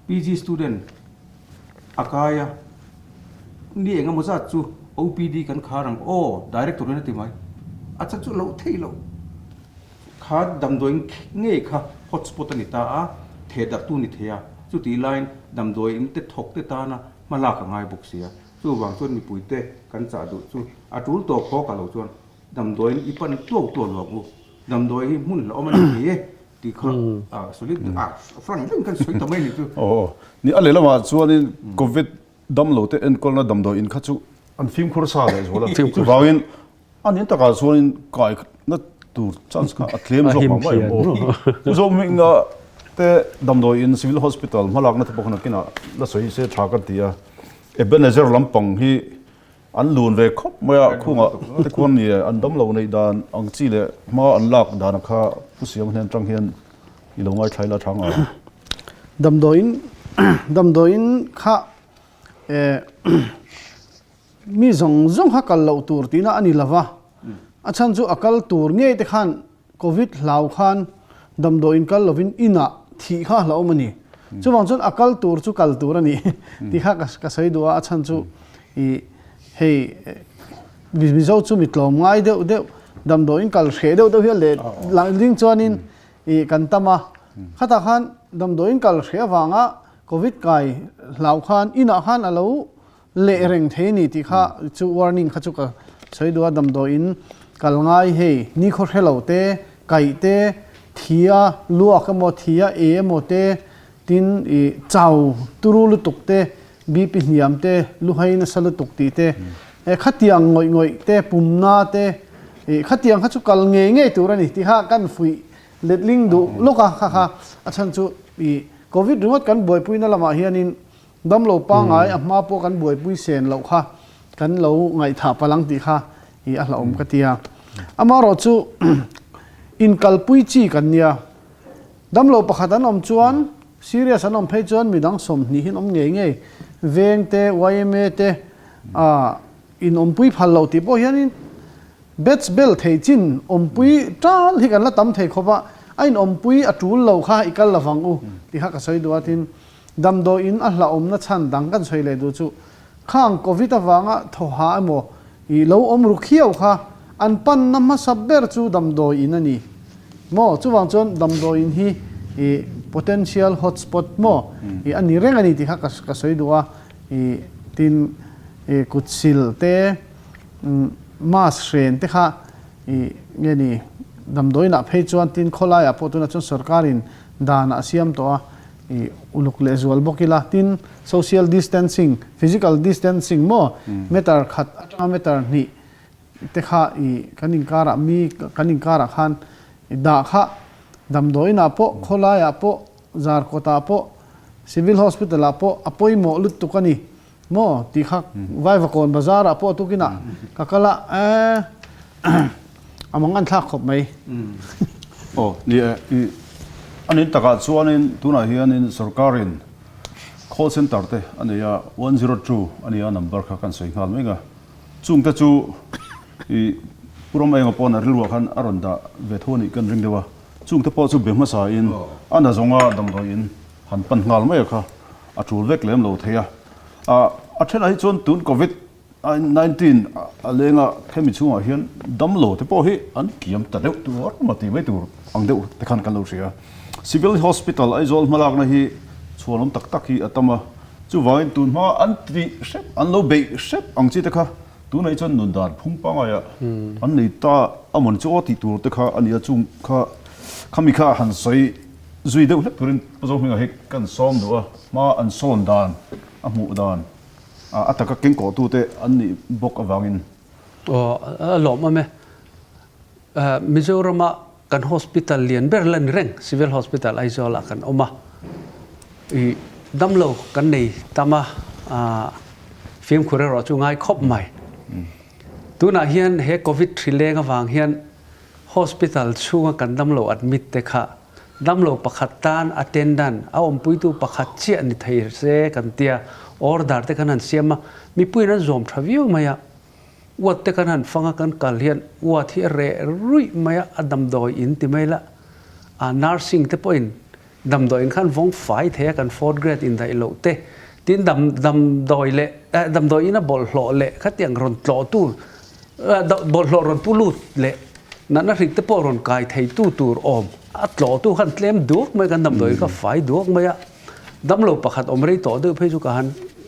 PG student a kai a, ni eng emaw zat chu OPD kan khar ang aw, director in a ti mai. A chan chu loh theih loh. Kha damdawiin ngei kha hotspot a ni ta a, theh darh tu ni thei a, chutih laiin damdawiin te thawk te tana hma lak a ngai bawk si a. Chuvang chuan mipui te kan chah duh chu a tul tawh khawk a lo chuan damdawiin i pan tuau tuau lo ang u. Damdawi hi hmun hlauhawm a ni thei e. Tih kha a solid a frank deuhin kan sawi ta mai a ni chu. Aw ni a lehlamah chuanin covid damlo te enkawlna damdawi in kha chu an fimkhur sa leh zual a chuvangin a nin takah chuanin kai na tur chance kha a tlem zawk mah mah em aw. Chu zawk hminga te damdawi in civil hospital hmalakna te pawh khan kinah la sawi se tha kan ti a Ebenezer lampang hi An lun ve khawp mai a, khungah te khuan ni an damlo neih dan ang chi leh hma an lak dan kha Pu Siam hnen atang hian i lo ngaithlai la thang ang. Damdawiin damdawiin kha eh mi zawng zawng kha kal loh tur tihna a ni lova, a chhan chu a kal tur ngei te khan Covid hlau khan damdawiin kal lovin inah thih kha hlauhawm a ni. Chuvang chuan a kal tur chu kal tur a ni tih kha ka sawi duh a, a chhan chu i hei Mizo chu mi tlawm ngai deuh deuh damdawiin kal hreh deuh deuh hi a leh ding chuanin i kan tam a. Khatah khan damdawiin kal hreh avanga. Covid kai hlau khan inah khan a lo leh reng thei a ni tih kha chu warning kha chu ka sawi duh a, damdawiin kal ngai hei nikhaw hre lo te, kaih te, thia luak emaw thia e emaw te, tin ih chau turu lutuk te, BP hniam te, luhai nasa lutuk tih te, eh khatiang ngawih ngawih te, pumna te, ih khatiang kha chu kal ngei ngei tur a ni tih kha kan fuih letling duh lawk a kha kha a chhan chu ih Covid ringawt kan buaipuina lamah hianin Damlo pangngai a hma pawh kan buaipui sen loh kha kan lo ngaihthah palh ang tih kha i a hlauhawm ka ti a. Amaherawh chu inkalpui chi kan nia. Damlo pakhat an awm chuan serious an awm phei chuan midang 20 hi an awm ngei ngei. Veng te, yma te in awmpui phal loh tih pawh hianin Bets bel thei chin awmpui tal hi kan la tam thei khawp a, a inawmpui a tul lo kha i kal lovang u tih kha ka sawi duh a tin Damdawiin a hlauhawmna chhan dang kan sawi leh duh chu khang Covid avanga thawha emaw i lo awm ru khiau kha an panna hmasa ber chu damdawiin a ni maw? Chuvang chuan damdawiin hi i potential hotspot maw i a ni reng a ni tih kha ka sawi duh a, i tin i kut sil te mask hren te kha i nge ni damdawiinah phei chuan tin khawlaiah pawh tunah chuan sorkarin dan a siam tawh a. I uluk leh zual bawk ila, tin social distancing, physical distancing maw meter khat atanga meter hnih te kha i kan inkarah mi kan inkarah khan i dah kha damdawiinah pawh khawlaiah pawh zarkawtah pawh civil hospital ah pawh a pawimawh lutuk a ni Maw tih kha Vaivakawn bazar ah pawh tukinah ka kal a eh a mang an thlak khawp mai. Aw ni e, i a nin takah chuanin tunah hianin sorkarin call center te a nei a, 102 a nia number kha kan sawi nghal mai a, chungte chu i Pu Ramaenga pawn a rilruah khan a rawn dah ve tho a nih kan ring deuh a, chungte pawh chu be hmasain a na zawnga damdawiin han pan nghal mai a kha a tul vek lem lo thei a. A thenah hi chuan tun Covid 19 a lenga hemi chhungah hian damlo te pawh hi an kiam ta deuh tur emaw tih mai tur ang deuh te khan kan lo hria. Civil Hospital Aizawl hmalakna hi chhuanawm tak tak hi a tam a, chuvangin tun hma an tih hrep an lo beih hrep ang chi te kha tunah hi chuan nun dan phung pangaiah an nei ta a mawn chu aw tih tur te kha a ni a, chung kha khami kha han sawi Zui deuh hlek turin Pu Zohminga hi kan sawm duh a, hma an sawn dan, a hmuh dan, a taka kengkawhtute an nih bawk avangin. Aw, a lawmawm e. Mizorama kan hospital lian ber la ni reng, Civil Hospital Aizawlah kan awm a. I damlo kan nei tam a, fimkhur erawh chu ngai khawp mai. Tunah hian he Covid hri leng avang hian Hospital chhunga kan damlo admit te kha damlo pakhat tan attendant a awmpuitu pakhat chiah ni thei se kan tia order te kan han siam a, mipuiin an zawm tha viau mai a, ward te kan han fang a kan kal hian ward hi a reh ruih mai a, a damdawi in ti mai la, a nursing te pawhin Damdawiin khan vawng fai thei a kan fourth grade indaih loh te, tin dam damdawi leh eh damdawiin a bawlhhlawh leh khatiang rawn tlawhtu eh bawlhhlawh rawn pu lut leh natna hrik te pawh rawn kai thei tu tur awm a tlawhtu khan tlem duak mai kan damdawiin kha fai duak mai a, damlo pakhat awm rei tawh deuh phei chu ka han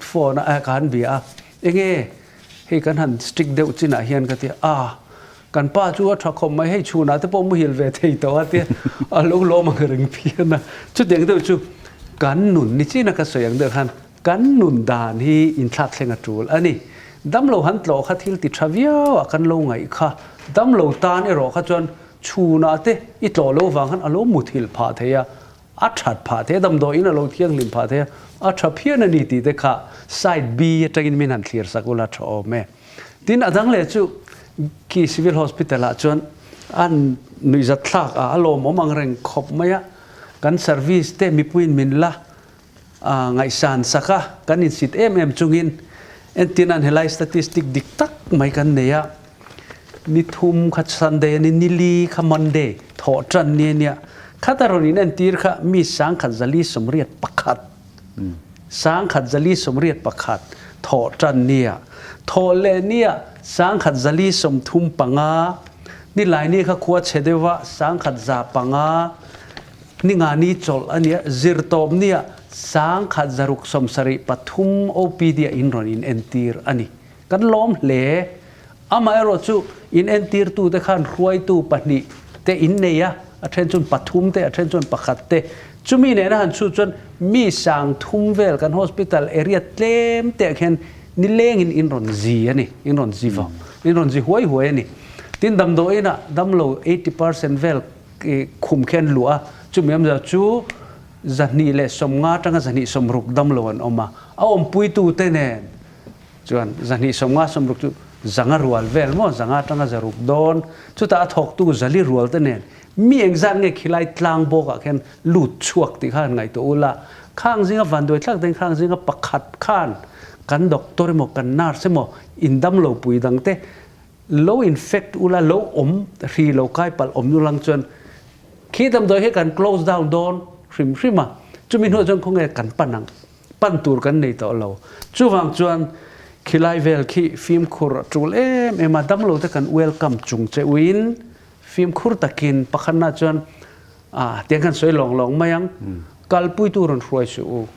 phone a eh ka han bia a enge hei kan han strict deuh chinah hian ka ti a. Kan pa chu a tha khawp mai, hei chhunah te pawh muhil ve thei tawh a tia a lo lawm ang reng phian a. Chutiang deuh chu kan nun ni chin a ka sawi ang deuh khan kan nun dan hi inthlak thleng a tul a ni. Damlo han tlawh kha thil ti tha viau a kan lo ngaih kha damlo tan erawh kha chuan chhunah te i tlawh lo vang khan a lo muthilh phah thei a, a that phah thei a, damdawiin a lo thianghlim phah thei a, a tha phian a ni tih te kha side B atangin min han thlir sak ula tha awm e. Tin, a dang leh chu khi Civil Hospital ah chuan an nuihzat thlak a, a lawmawm ang reng khawp mai a, kan service te mipuiin min la ngaihsan sak a, kan insit em em chungin entin an helai statistic dik tak mai kan nei a, ni thum kha Sunday a ni, ni li kha Monday, thawh tan ni a nia, khata rawn in entir kha mi 1181. 1181 thawh ṭan nia, thawh leh nia 1135, nilai ni kha khua chhe deuh a 1105. Ningani chawlh a nia, Zirtawpnia 1673 OPD-ah in rawn inentir a ni. Kan lawm hle. Amaherawh chu inentirtute khan hruaitu pahnih te in nei a, a then chuan pathum te, a then chuan pakhat te. Chumi nena han chhut chuan mi 3000 vel kan hospital area tlem te ah khian nilengin in rawn zi a ni, in rawn zi vang, in rawn zi huai huai a ni. Tin, damdawiinah damlo 80% vel khum khian luah a, chumi awmzia chu 250 atanga 260 damlo an awm a, a awmpuitute nen chuan 250 60 chu zanga rual vel maw, zanga atanga zaruk dawn, chutah a thawktu zali rual te nen mi engzat nge khilai tlang bawkah khian lut chhuak tih kha han ngaihtuah ula, khang zinga vanduai thlak deng khang zinga pakhat khan kan doctor emaw kan nurse emaw in damlo pui dang te Lo infect ula, lo awm hri lo kai palh awm nu lang chuan khi damdawi hi kan close down dawn hrim hrim a, chumi hnuah chuan khawnge kan pan ang, pan tur kan nei tawh lo. Chuvang chuan khilai vel khi fimkhur a tul em em a, damlo te kan welcome chung che uin fimkhur takin pakhatna chuan A, tiang khan sawi lawng lawng mai ang. Kalpuitu rawn hruai suh u.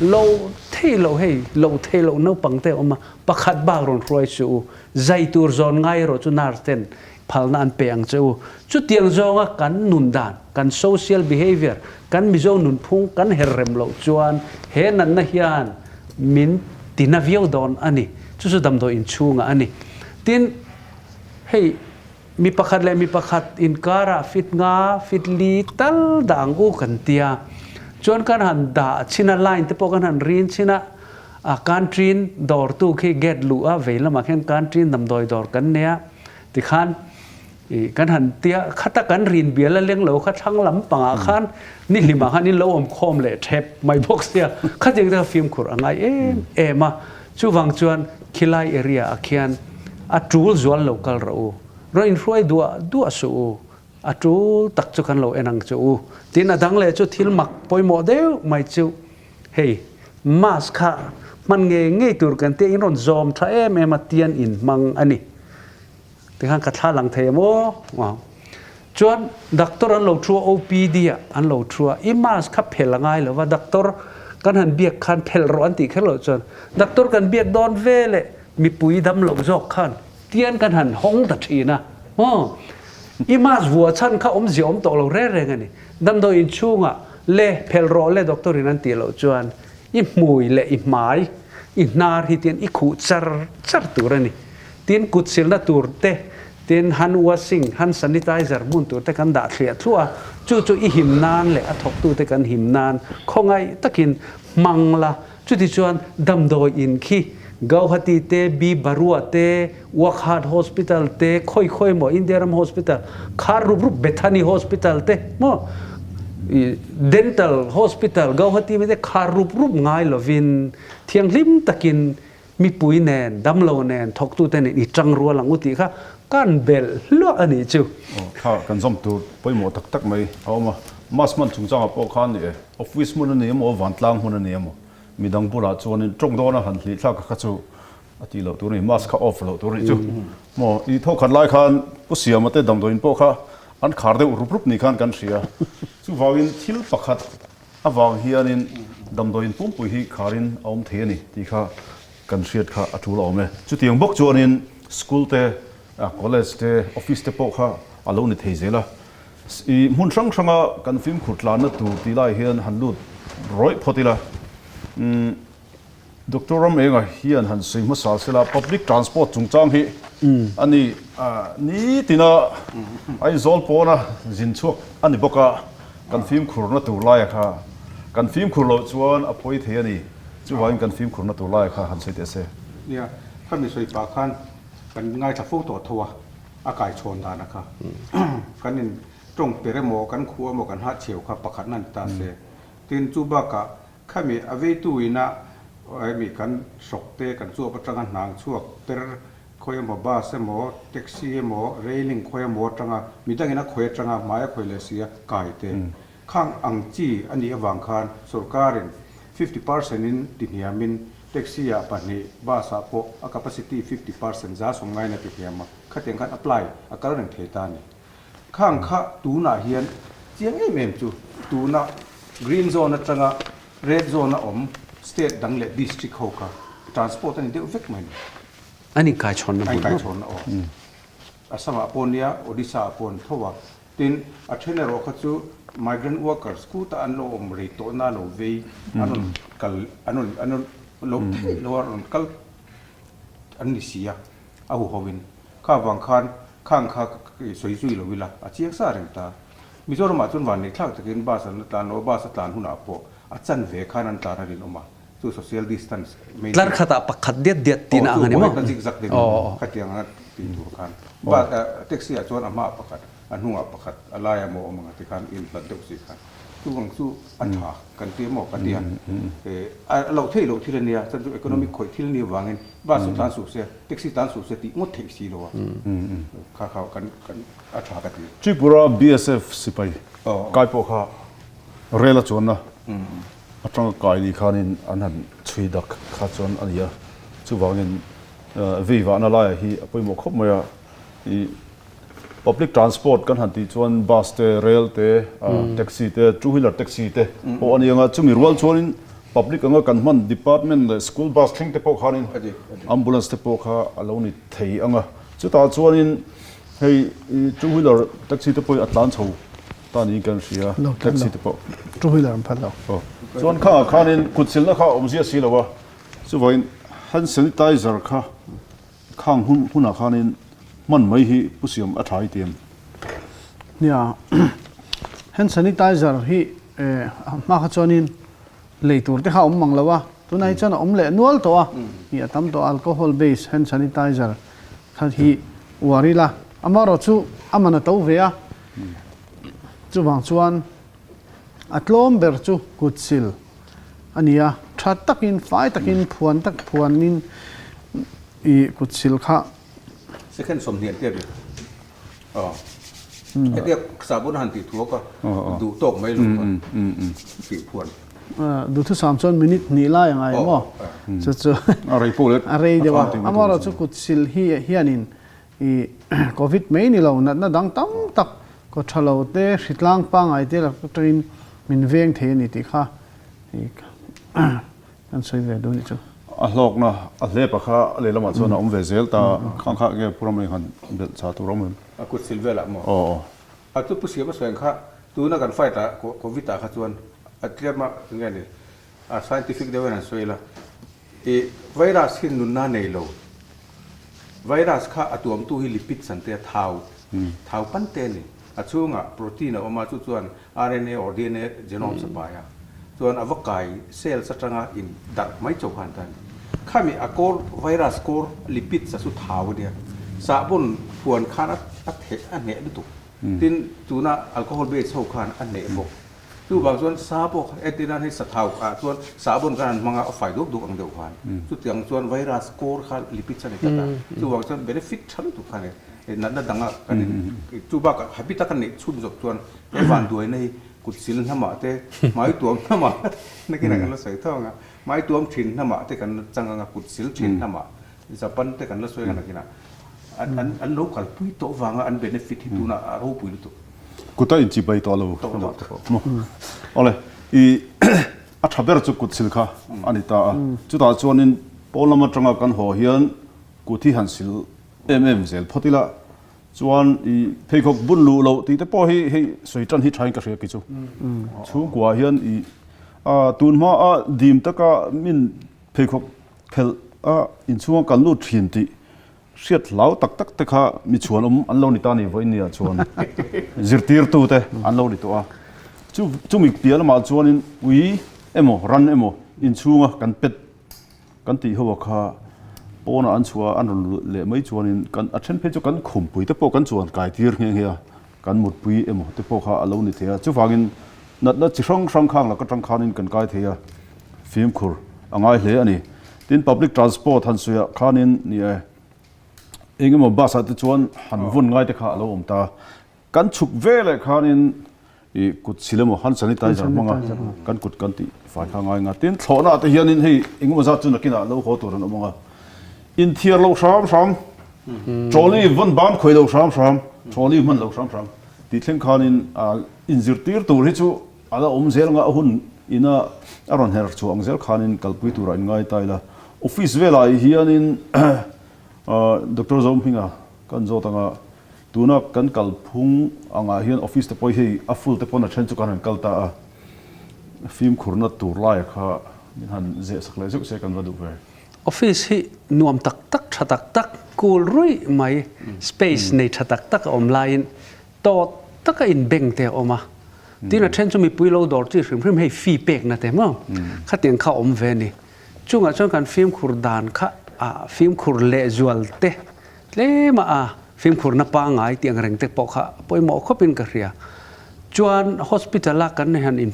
Lo thei loh hei, lo thei loh naupang te a awm a, pakhat bak rawn hruai suh u. Zai tur zawn ngai erawh chu nurse ten phalna an pe ang che u. Chutiang zawnga kan nun dan, kan social behaviour, kan Mizo nunphung kan her rem loh chuan he natna hian min tina viau dawn a ni. Chu chu damdawi inchhungah a ni. Tin, hei. Mi pakhat leh mi pakhat inkarah fit nga, fit li tal dah ang u kan tia. Chuan kan han dah chhin a, line te pawh kan han rin chhin a, a canteen dawrtu khi gate luh a vei lamah khian canteen damdawi dawr kan nei a, tikhan ih kan han tia khata kan rin bial a leng lo kha thlang lam pangah khan nihlimah khan in lo awm khawm leh thep mai bawk sia, khatiang te kha fimkhur a ngai em em a. Chuvang chuan khilai area ah khian a tul zual lo kal rawh u, rawn inhruai duah duah suh u, a tul tak chu kan lo en ang che u. Tin a dang leh chu thil mak pawimawh deuh mai chu hei mask kha hman ngei ngei tur kan tia in rawn zawm tha em em a tian in hmang a ni. Tikhan ka thla lang thei em aw. Chuan doctor an lo thu a, OPD ah an lo thu a, i mask kha phel a ngai lo va, doctor kan han biak khan phel rawh an tih kher loh chuan doctor kan biak dawn ve leh mipui dam loh zawk khan tian kan han hawng ta thin a, maw? I mask vua chhan kha awmzia awm tawh lo reng reng a ni. Damdawi inchhungah le phel rawh le doctor in an tih loh chuan i hmui leh i hmai, i hnar hi tian i khuh char char tur a ni. Tin kut silna tur te, tin hand washing, hand sanitizer hmun tur te kan dah thliah thluah a, chu chu i him nan leh a thawktu te kan him nan khawngaih takin hmang la. Chutichuan damdawi in khi Gauhati te, B Barua te, Wockhardt Hospital te, khawi khawi emaw India ram hospital khar rup rup Bethany Hospital te maw Dental Hospital Gauhati mi te khar rup rup ngai lovin thianghlim takin Mipui nen, damlo nen, thawktute nen i tang rual ang u tih kha kan belh hluah a nih chu. Aw, thla kan zawm tur pawimawh tak tak mai a awm a. Mask hman chungchangah pawh khan ni e, office hmun a ni emaw, vantlang hmun a ni emaw, midang bulah chuanin tawng dawna han hlih thlak kha chu a tih loh tur a ni, mask kha off loh tur a nih chu. Maw, i thawkhat lai khan Pu Siama te damdawiin pawh kha an khar deuh rup rup ni khan kan hria. Chuvangin thil pakhat Avang hianin damdawiin pumpui hi kharin a awm thei a ni tih kha kan hriat kha a tul a awm e. Chutiang bawk chuanin school te, college te, office te pawh kha a lo ni thei zel a. I hmun hrang hranga kan fimkhur tlanna tur tih lai hian han lut rawih phawt ila. Doctor Ramenga hian han sawi hmasa sela public transport chungchang hi a ni nitina Aizawl pawna zin chhuak a ni bawk a, kan fimkhurna tur laia kha kan fimkhur loh chuan a pawi thei a ni. Chuvangin kan fimkhurna tur laia kha han sawi teh se. Nia, khami sawi pah khan kan ngaithla fo tawh tho a, a kaichhawn dana kha kan in tawng per emaw kan khuh emaw kan hahchhiau kha pakhatna ni ta se. Tin, chu bakah Khami a veitu ina hemi kan hrawk te kan chuap atanga hnang chhuak per khawi emaw bus emaw taxi emaw railing khawi emaw atanga midangin a khawi atanga hmai a khawi leh si a kai te khang ang chi a nih avang khan sorkarin 50% in tihniamin taxi ah pahnih bus ah pawh a capacity 50% za sawm ngaina tihniam a khatiang khan apply a kal reng thei ta a ni. Khang kha tunah hian chiang em em chu. tuna green zone atanga red zone a awm state dang leh district ho kha transport a ni deuh vek mai ni. An inkaichhawnna hmun. An inkaichhawnna aw. Assam ah pawh nia, Odisha ah pawh an tho a. Tin, a then erawh kha chu migrant workers kutah an lo awm rei tawhna lo vei, an rawn kal, an rawn, an rawn lo theih lo a, rawn kal an ni si a, a huho in. Kha vang khan khang kha sawi zui lo ila, a chiang sa reng ta. Mizoramah chuan vanneih thlak takin bus an la tlan lo a, bus a tlan hunah pawh a chanve khan an tlan a rinawm a. Chu social distance maintain. Tlar khatah pakhat diat diat tihna ang a ni maw? Aw, chu zig zag deuhin khatiang anga tih tur khan. Bus taxi ah chuan a hmaah pakhat, a hnungah pakhat, a laia maw awm ang a ti khan inhlat deuh si khan. Chu ang chu a tha kan ti maw ka ti a. A loh theih loh thil a nia, chuan chu economic khawih thil ni avangin bus chu tlan suh se, taxi tlan suh se tih ngawt theih si lo a. Kha kha kan kan a tha ka ti. Tripura BSF sipai kai pawh kha rel a chuanna Atanga kai ni khanin an han chhui dak kha chuan a ni a, chuvangin vei vahna laiah hi a pawimawh khawp mai a, ih public transport kan han tih chuan bus te, rail te, taxi te, two wheeler taxi te pawh a ni ang a, chumi rual chuanin public anga kan hman department leh school bus thleng te pawh khanin ambulance te pawh kha a lo ni thei ang a, chutah chuanin hei two wheeler taxi te pawhin a tlan chho. Ta niin kan hria, taxi te pawh. Two wheeler an phal lo. Aw. Chuan khangah khanin kut silna kha a awmzia si lo a, chuvangin hand sanitizer kha khang hun hunah khanin hman mai hi pu siam a tha i ti em? Nia, hand sanitizer hi a hma kha chuanin lei tur te kha a awm mang lo a, tunah hi chuan a awm leh nual tawh a, ih a tam tawh a, alcohol base hand sanitizer kha hi uar ila, amaherawhchu a man a to ve a, Chuvang chuan a tlawm ber chu kut sil a ni a, tha takin fai takin phuan tak phuanin i kut sil kha. Second 20 te a ni. Aw. Hetia sahbun a han tih thuak a, duh tawk mai lo kha tih phuan. Duhthusam chuan minute hnih lai a ngai maw? Chu chu a rei pawh leh a rei deuh a, amaherawhchu kut sil hi hianin I Covid mai ni lo, natna dang tam tak kaw tha lo te, hritlang pangngai te lak atangin min veng thei a ni tih kha kan sawi ve duh a nih chu. A hlawkna, a hlepa kha a lehlamah chuan a awm ve zel ta, khang kha nge Pu Ramleng han belh chah tur a awm em? A kut sil velah maw? Aw aw. A chu Pu Siama sawi ang kha tuna kan fight ah Covid ah kha chuan a tlem a nge ni a scientific deuh in an sawi la I virus hi nunna nei lo. Virus kha a tuamtu hi lipids an tia, thau, thau pan te a ni. A chhungah protein a awm a, chu chuan RNA or DNA genomes a pai a. Chuan a va kai cells atanga in darh mai chauh kha an ta a ni. Khami a core, virus core lipids a chu thau a nia. Sahbawn phuan khan a theh, a hneh lutuk. Tin, tuna alcohol base ho khan a hneh bawk. Chuvang chuan sa pawh kha entir nan hei sathau ah chuan sahbawn khan an hmang a, a fai duak duak ang deuh khan. Chutiang chuan virus core kha lipids a ni tlat a. Chuvang chuan benefit tha lutuk kha a ni. Natna danga kan in chu bakah habit a kan neih chhun zawk chuan he vanduaina hi kut sil hnamah te, hmai tuam hnamah nakinah kan la sawi tho ang a, hmai tuam thin hnamah te kan la chang ang a, kut sil thin hnamah Japan te kan la sawi ang nakinah an an an lo kalpui tawh vanga an benefit hi tunah a ropui lutuk. Kut a inchi bai tawh lo maw? Awle, i a tha ber chu kut sil kha a ni ta a. Chutah chuanin pawn lam atanga kan haw hian kut hi han sil em em zel phawt ila chuan i pheikhawk bun luh loh tih te pawh hi hei sawi tan hi thain ka hria ki chu. Chhungkua hian i tun hma a dim taka min pheikhawk Phelh a inchhunga kan lut thin tih hriat hlau tak tak te kha mi chhuan awm an lo ni ta ni vawiin nia chuan zirtirtu te an lo ni tawh a. Chu chumi piah lamah chuanin ui emaw ran emaw inchhunga kan pet kan tih ho a kha pawnah an chhuah a an rawn lut leh mai chuanin kan a then phei chu kan khumpui te pawh kan chuan kai tir nghe nghe a kan mutpui emaw te pawh kha a lo ni thei a chuvangin natna chi hrang hrang khang lak atang khanin kan kai thei a. Fimkhur a ngai hle a ni. Tin, public transport han sawiah khanin ni e, eng emaw bus ah te chuan han vun ngai te kha a lo awm ta. Kan chhuk ve leh khanin i kut sil emaw hand sanitizer hmanga kan kut kan tih fai kha ngai nga. Tin, thlawhna ah te hianin hei eng emaw zat chu nakinah lo haw tur an awm ang a. Inthiar lo hram hram, trolley vawn ban khawi lo hram hram, trolley hman lo hram hram tih thleng khanin inzirtir tur hi chu. a la awm zel anga a hun ina a rawn her chhuah ang zel khanin kalpui turah in ngai ta ila. Office velah hianin Doctor Zohminga kan zawt anga tuna kan kalphung angah hian office te pawh hi a full te pawn a then chu kan han kal ta a, fimkhurna tur laia kha min han zeh sak leh zeuh se kan va duh ve. Office hi nuam tak tak tha tak tak cool ruih mai space nei tha tak tak a awm laiin tawt taka in bank te a awm a, tin a then chu mipui lo dawr chi hrim hrim hei fee pekna te maw khatiang kha a awm ve a ni. Chungah chuan kan fimkhur dan kha ah fimkhur lehzual te tlema a fimkhurna pangngai tih ang reng te pawh kha a pawimawh khawpin ka hria. Chuan hospital a kan han in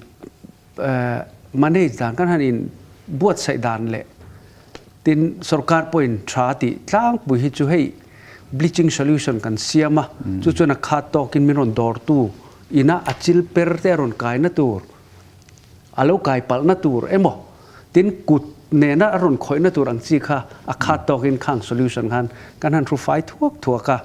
manage dan kan han in buatsaih dan leh tin sorkar pawhin tha tih tlangpui hi chu hei bleaching solution kan siam a, chu chuan a khat tawkin min rawn dawrtu ina a chil per te a rawn kaina tur a lo kai palhna tur emaw tin kut nena a rawn khawihna tur ang chi kha a khat tawkin khang solution khan kan han hru fai thuak thuak a.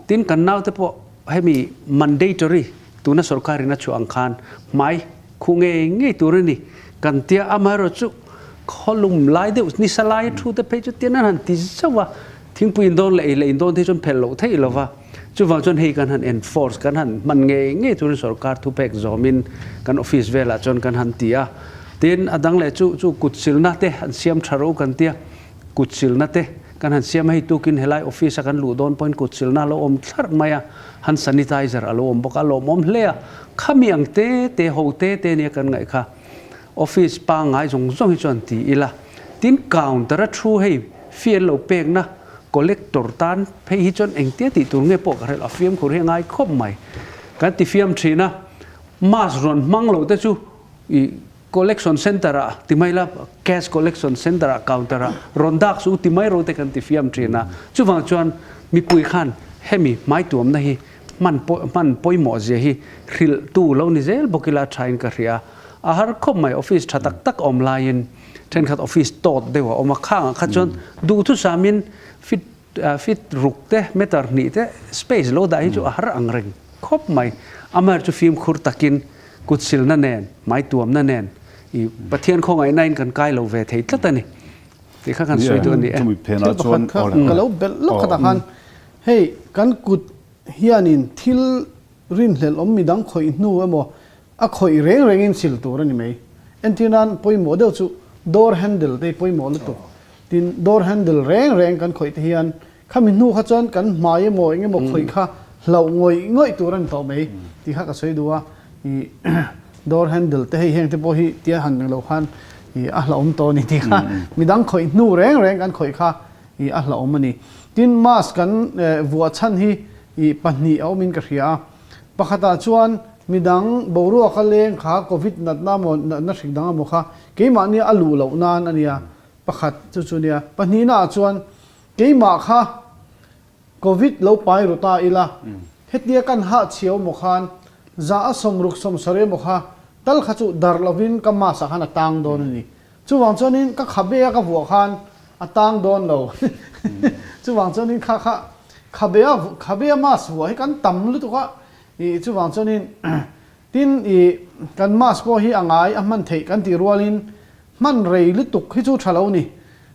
Tin kan naute pawh hemi mandatory tuna sorkarin a chhuah ang khan hmai khu ngei ngei tur a ni kan tia amaherawhchu khawlum lai deuh nisa lai thu te phei chu tian an han ti zauh a, thingpui in dawn leh ei leh in dawn te hi chuan phelh loh theih lova chuvang chuan hei kan han enforce kan han hman ngei ngei turin sorkar thupek zawmin kan office velah chuan kan han ti a, tin a dang leh chu chu kut silna te an siam tha ro kan tia. Kut silna te kan han siam a, hei tukin helai office a kan luh dawn pawhin kut silna a lo awm thlarh mai a, hand sanitizer a lo awm bawk a, a lawmawm hle a, khami ang te te ho te te nia kan ngaih kha office pangngai zawng zawng hi chuan ti ila, tin counter a thu hei fee an lo pekna collector tan phei hi chuan engtia tih tur nge pawh ka hrelo, a fiamkhur hi a ngai khawp mai, kan ti fiam thin a, mask rawn hmang lo te chu ih. Collection Centre ah ti mai la, Cash Collection Centre ah counter ah rawn dak chu ti mai ro te kan ti fiam thin a. Chuvang chuan mipui khan hemi hmaituamna hi hman hman pawimawh zia hi hrilh tu lo ni zel bawk ila tha in ka hria. A har khawp mai office tha tak tak awm laiin thenkhat office tawt deuh a awm a, khangah kha chuan duhthusamin fit fit ruk te meter hnih te space lo dah hi chu a har ang reng khawp mai. Amaherawhchu fimkhur takin Kut silna nen, hmai tuamna nen i Pathian khawngaihna in kan kai lo ve thei tlat a ni tih kha kan sawi duh a ni e. Thil pakhat kha ka lo belh lawk khatah khan hei kan kut hianin thil rinhlelh awm midang khawih hnu emaw a khawih reng rengin sil tur a ni mai. Entir nan pawimawh deuh chu door handle te hi pawimawh lutuk. Tin door handle reng reng kan khawih te hian Khami hnu kha chuan kan hmai emaw eng emaw khawih kha hlauh ngawih ngawih tur a ni tawh mai tih kha ka sawi duh a, ih door handle te hei heng te pawh hi tia han eng lo khan ih a hlauhawm tawh a ni tih kha midang khawih hnu reng reng kan khawih kha ih a hlauhawm a ni. Tin mask kan vuah chhan hi ih pahnih a awmin ka hria a, pakhatah chuan midang boruaka leng kha covid natna emaw natna hrik dang emaw kha keimahni a luh loh nan a nia pakhat chu chu nia, pahnihnaah chuan Keimah kha Covid lo pai ru ta ila, hetia kan hah chhiau maw khan za a sawmruk sawmsarih emaw kha tal kha chu darh lovin ka mask ah khan a tang dawn a ni. Chuvang chuanin ka khabe a ka vuah khan a tang dawn lo. Chuvang chuanin kha kha khabe a khabe a mask vuah hi kan tam lutuk a, ih chuvang chuanin tin ih kan mask pawh hi a ngai a hman theih kan tih rualin hman rei lutuk hi chu tha lo ni.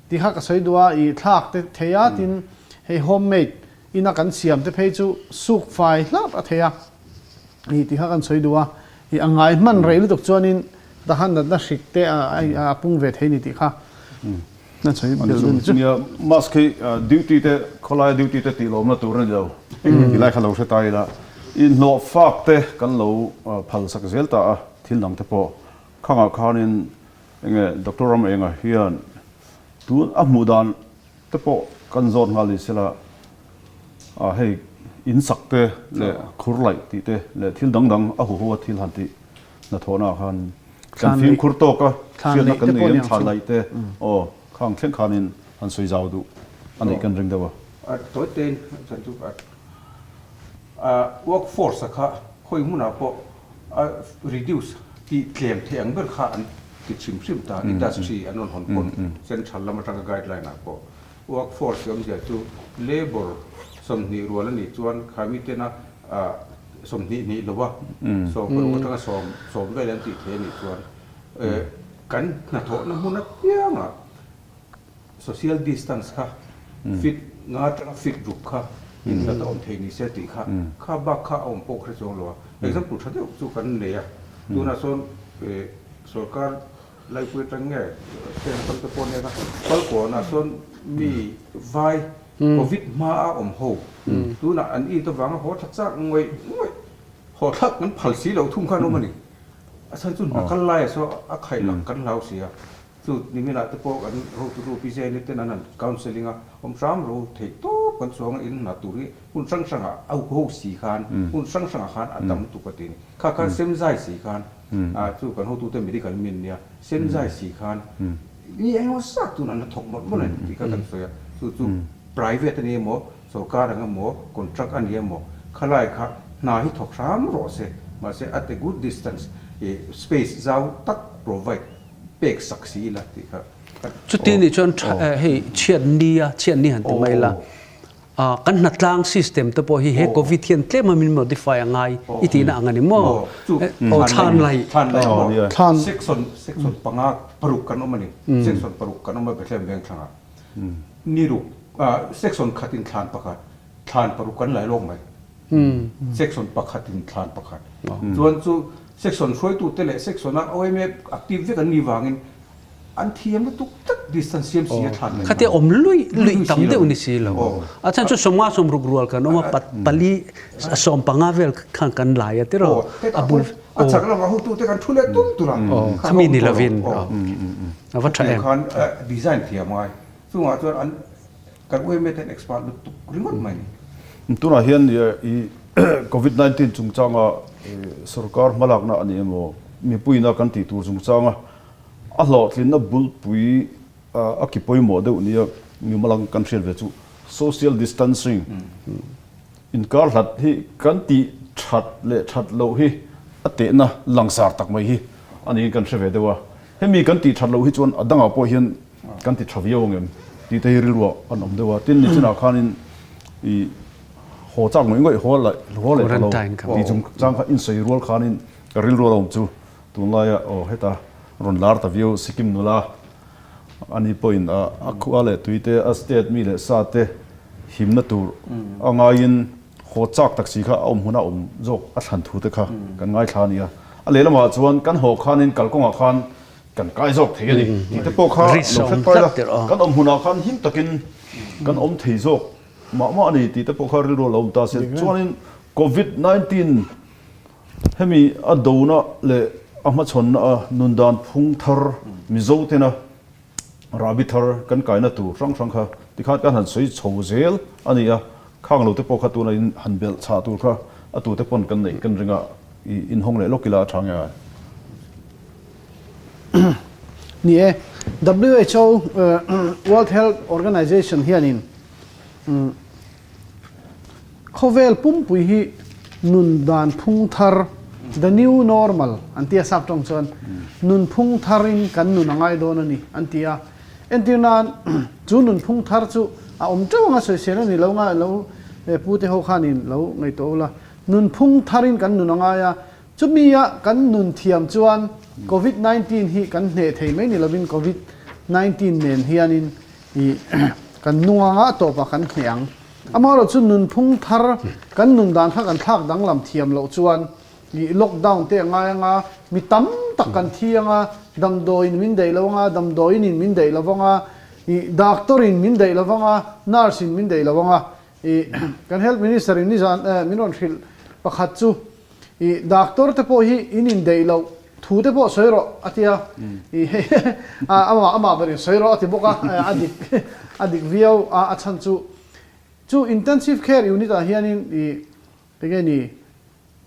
Ti kha ka sawi duh a, i thlak te thei a, tin hei home made ina kan siam te phei chu suk fai hlauh a thei a, i ti kha kan sawi duh a, i a ngai hman rei lutuk chuanin tahan natna hrik te a pung ve thei ni tih kha kan sawi belh duh ni chu. Nia, mask hi duty te khawlaia duty te tih lawmna tur a ni lo, ti lai kha lo hre ta ila, inhlawh fak te kan lo phal sak zel ta a, thil dang te pawh khangah khanin Enge Doctor Ramenga hian tun a hmuh dan te pawh kan zawt nghal ni sela, ah hei in sak te leh khur laih tih te leh thil dang dang a huho a thil han tih hnathawhna ah khan kan fimkhur tawk a, hriatna kan nei em thlan laih te aw khang thleng khanin han sawi zau duh a neih kan ring deuh a. Tawi tein chan chu workforce a kha khawi hmunah pawh a reduce tih tlem theih ang ber kha an ti hrim hrim ta, industry an rawn hawn pawn central lam atanga guideline ah pawh workforce awmzia chu labour 20 rual a nih chuan kha mi tena. 20 nih lo a, 16 atanga 10 vel an tih thei a nih chuan kan hnathawhna hmun apiangah social distance kha feet nga atanga feet ruk kha inhlat a awm thei ni se tih kha kha bak kha a awm pawh hre chuang lo a. Example tha deuh chu kan nei a, tunah sawn sorkar laipui atang nge state atang te pawh nen a Falkawnah sawn mi vai Covid hma a awm ho tunah an it avanga haw tha chak ngawih ngawih haw thlak kan phal si loh thung khan awm a ni. A chhan chu hna kal laiah saw a khaih lang kan hlau si a. Chu niminah te pawh kan hotu ru Pi Zeni ten an han counselling a, awm hram ro theih tawp kan chuang a, in hna tur hi hun hrang hrangah a ho si khan hun hrang hrangah khan a tam tuk a ti a ni. Kha khan sem zai si khan chu kan hotute medical min nia, sem zai si khan mi engemaw zat tun an la thawk mawlh mawlh a ni tih kha kan sawi a, chu chu private a ni emaw, sorkar ang emaw, contract a ni emaw, khalai kha hna hi thawk hram rawh se, mahse at a good distance space zau tak provide pek sak si ila tih kha ka. Chuti nih chuan hei chhiat ni a, chhiat ni han ti mai la, kan hnatlang system te pawh hi he covid hian tlem a min modify a ngai i tihna ang a ni maw? Aw thlan lai. Thlan lai maw? Section section panga paruk kan awm a ni. Section paruk kan awm a Bethlehem Vengthlangah. Ni ruk section khatin thlan pakhat, thlan paruk kan lai lawk mai. Section pakhatin thlan pakhat. Chuan chu section hruaitute leh section-a OMA active vek an nih vangin an thiam lutuk tlat distance siam si a thlan mai. Khatia awm luih luih tam deuh ni si lo. A chhan chu sawmnga sawmruk rual kan awm a, pali 15 vel khan kan lai a tiraw. A bul a chak lamah hotute kan thu leh tum tur a. Khami ni lovin. A va tha em. Khan design thiam ngai. Chungah chuan an Kan UMA ten expert lutuk ringawt mai ni. Tunah hian i Covid 19 chungchanga sorkar hmalakna a ni emaw, mipuiina kan tih tur chungchanga a hlawhtlinna bulpui a ki pawimawh deuh nia mimalang kan hriat ve chu social distancing inkar hlat hi kan tih that leh that loh hi a tehna langsar tak mai hi a niin kan hre ve deuh a. Hemi kan tih that loh hi chuan a dangah pawh hian kan ti tha viau ang em tih te hi rilruah an awm deuh a. Tin, nichinah khanin i haw chak ngawih ngawih haw leh haw leh ta lo tih chung chang kha insawi rual khanin ka rilru a awm chu tunlaia aw heta rawn lar ta viau Sikkim nula ani pawhin a khua leh tui te a state mi leh sa te himna tur a ngaiin haw chak tak si kha a awm huna awm zawk a thlan thu te kha kan ngaithla a ni a. A lehlamah chuan kan haw khanin kalkawngah khan Kan kai zawk thei a ni tih te pawh kha lo hre pai la, kan awm hunah khan him takin kan awm thei zawk mah mah a ni tih te pawh kha rilru a lo awm ta se. Chuanin Covid 19 hemi a dona leh a hmachhawnna a nundan phung thar Mizo tena rahbi thar kan kaina tur hrang hrang kha tikhan kan han sawi chho zel a ni a, khang lo te pawh kha tuna in han belh chhah tur kha a tute pawn kan neih kan ring a, i inhawng leh lawk ila a tha nge ai. Ni e, WHO, World Health Organization, hianin khawvel pumpui hi nun dan phung thar, the new normal, an ti a, sap tawng chuan nun phung tharin kan nun a ngai dawn a ni an ti a. Entir nan chu nun phung thar chu a awm teuh anga sawisel a ni lo nga lo pute ho khanin lo ngaihtuah ula, nun phung tharin kan nun a ngai a, Chumia kan nun thiam chuan Covid 19 hi kan hneh thei mai ni lovin Covid 19 nen hianin i kan nung anga a tawpah kan hneh ang. Amaherawh chu nunphung thar kan nun dan kha kan thlak danglam thiam loh chuan i lockdown te a ngai anga, mi tam tak kan thi anga, damdawiin min daih lo anga, damdawiin in min daih lo anga, i doctor in min daih lo anga, nurse in min daih lo anga, i kan health minister in nizan min rawn hrilh pakhat chu I doctor te pawh hi in indeih loh thu te pawh sawi rawh a tia. I hei amah amah berin sawi rawh a ti bawk a, a dik a dik viau a, a chhan chu chu intensive care unit ah hianin i enge ni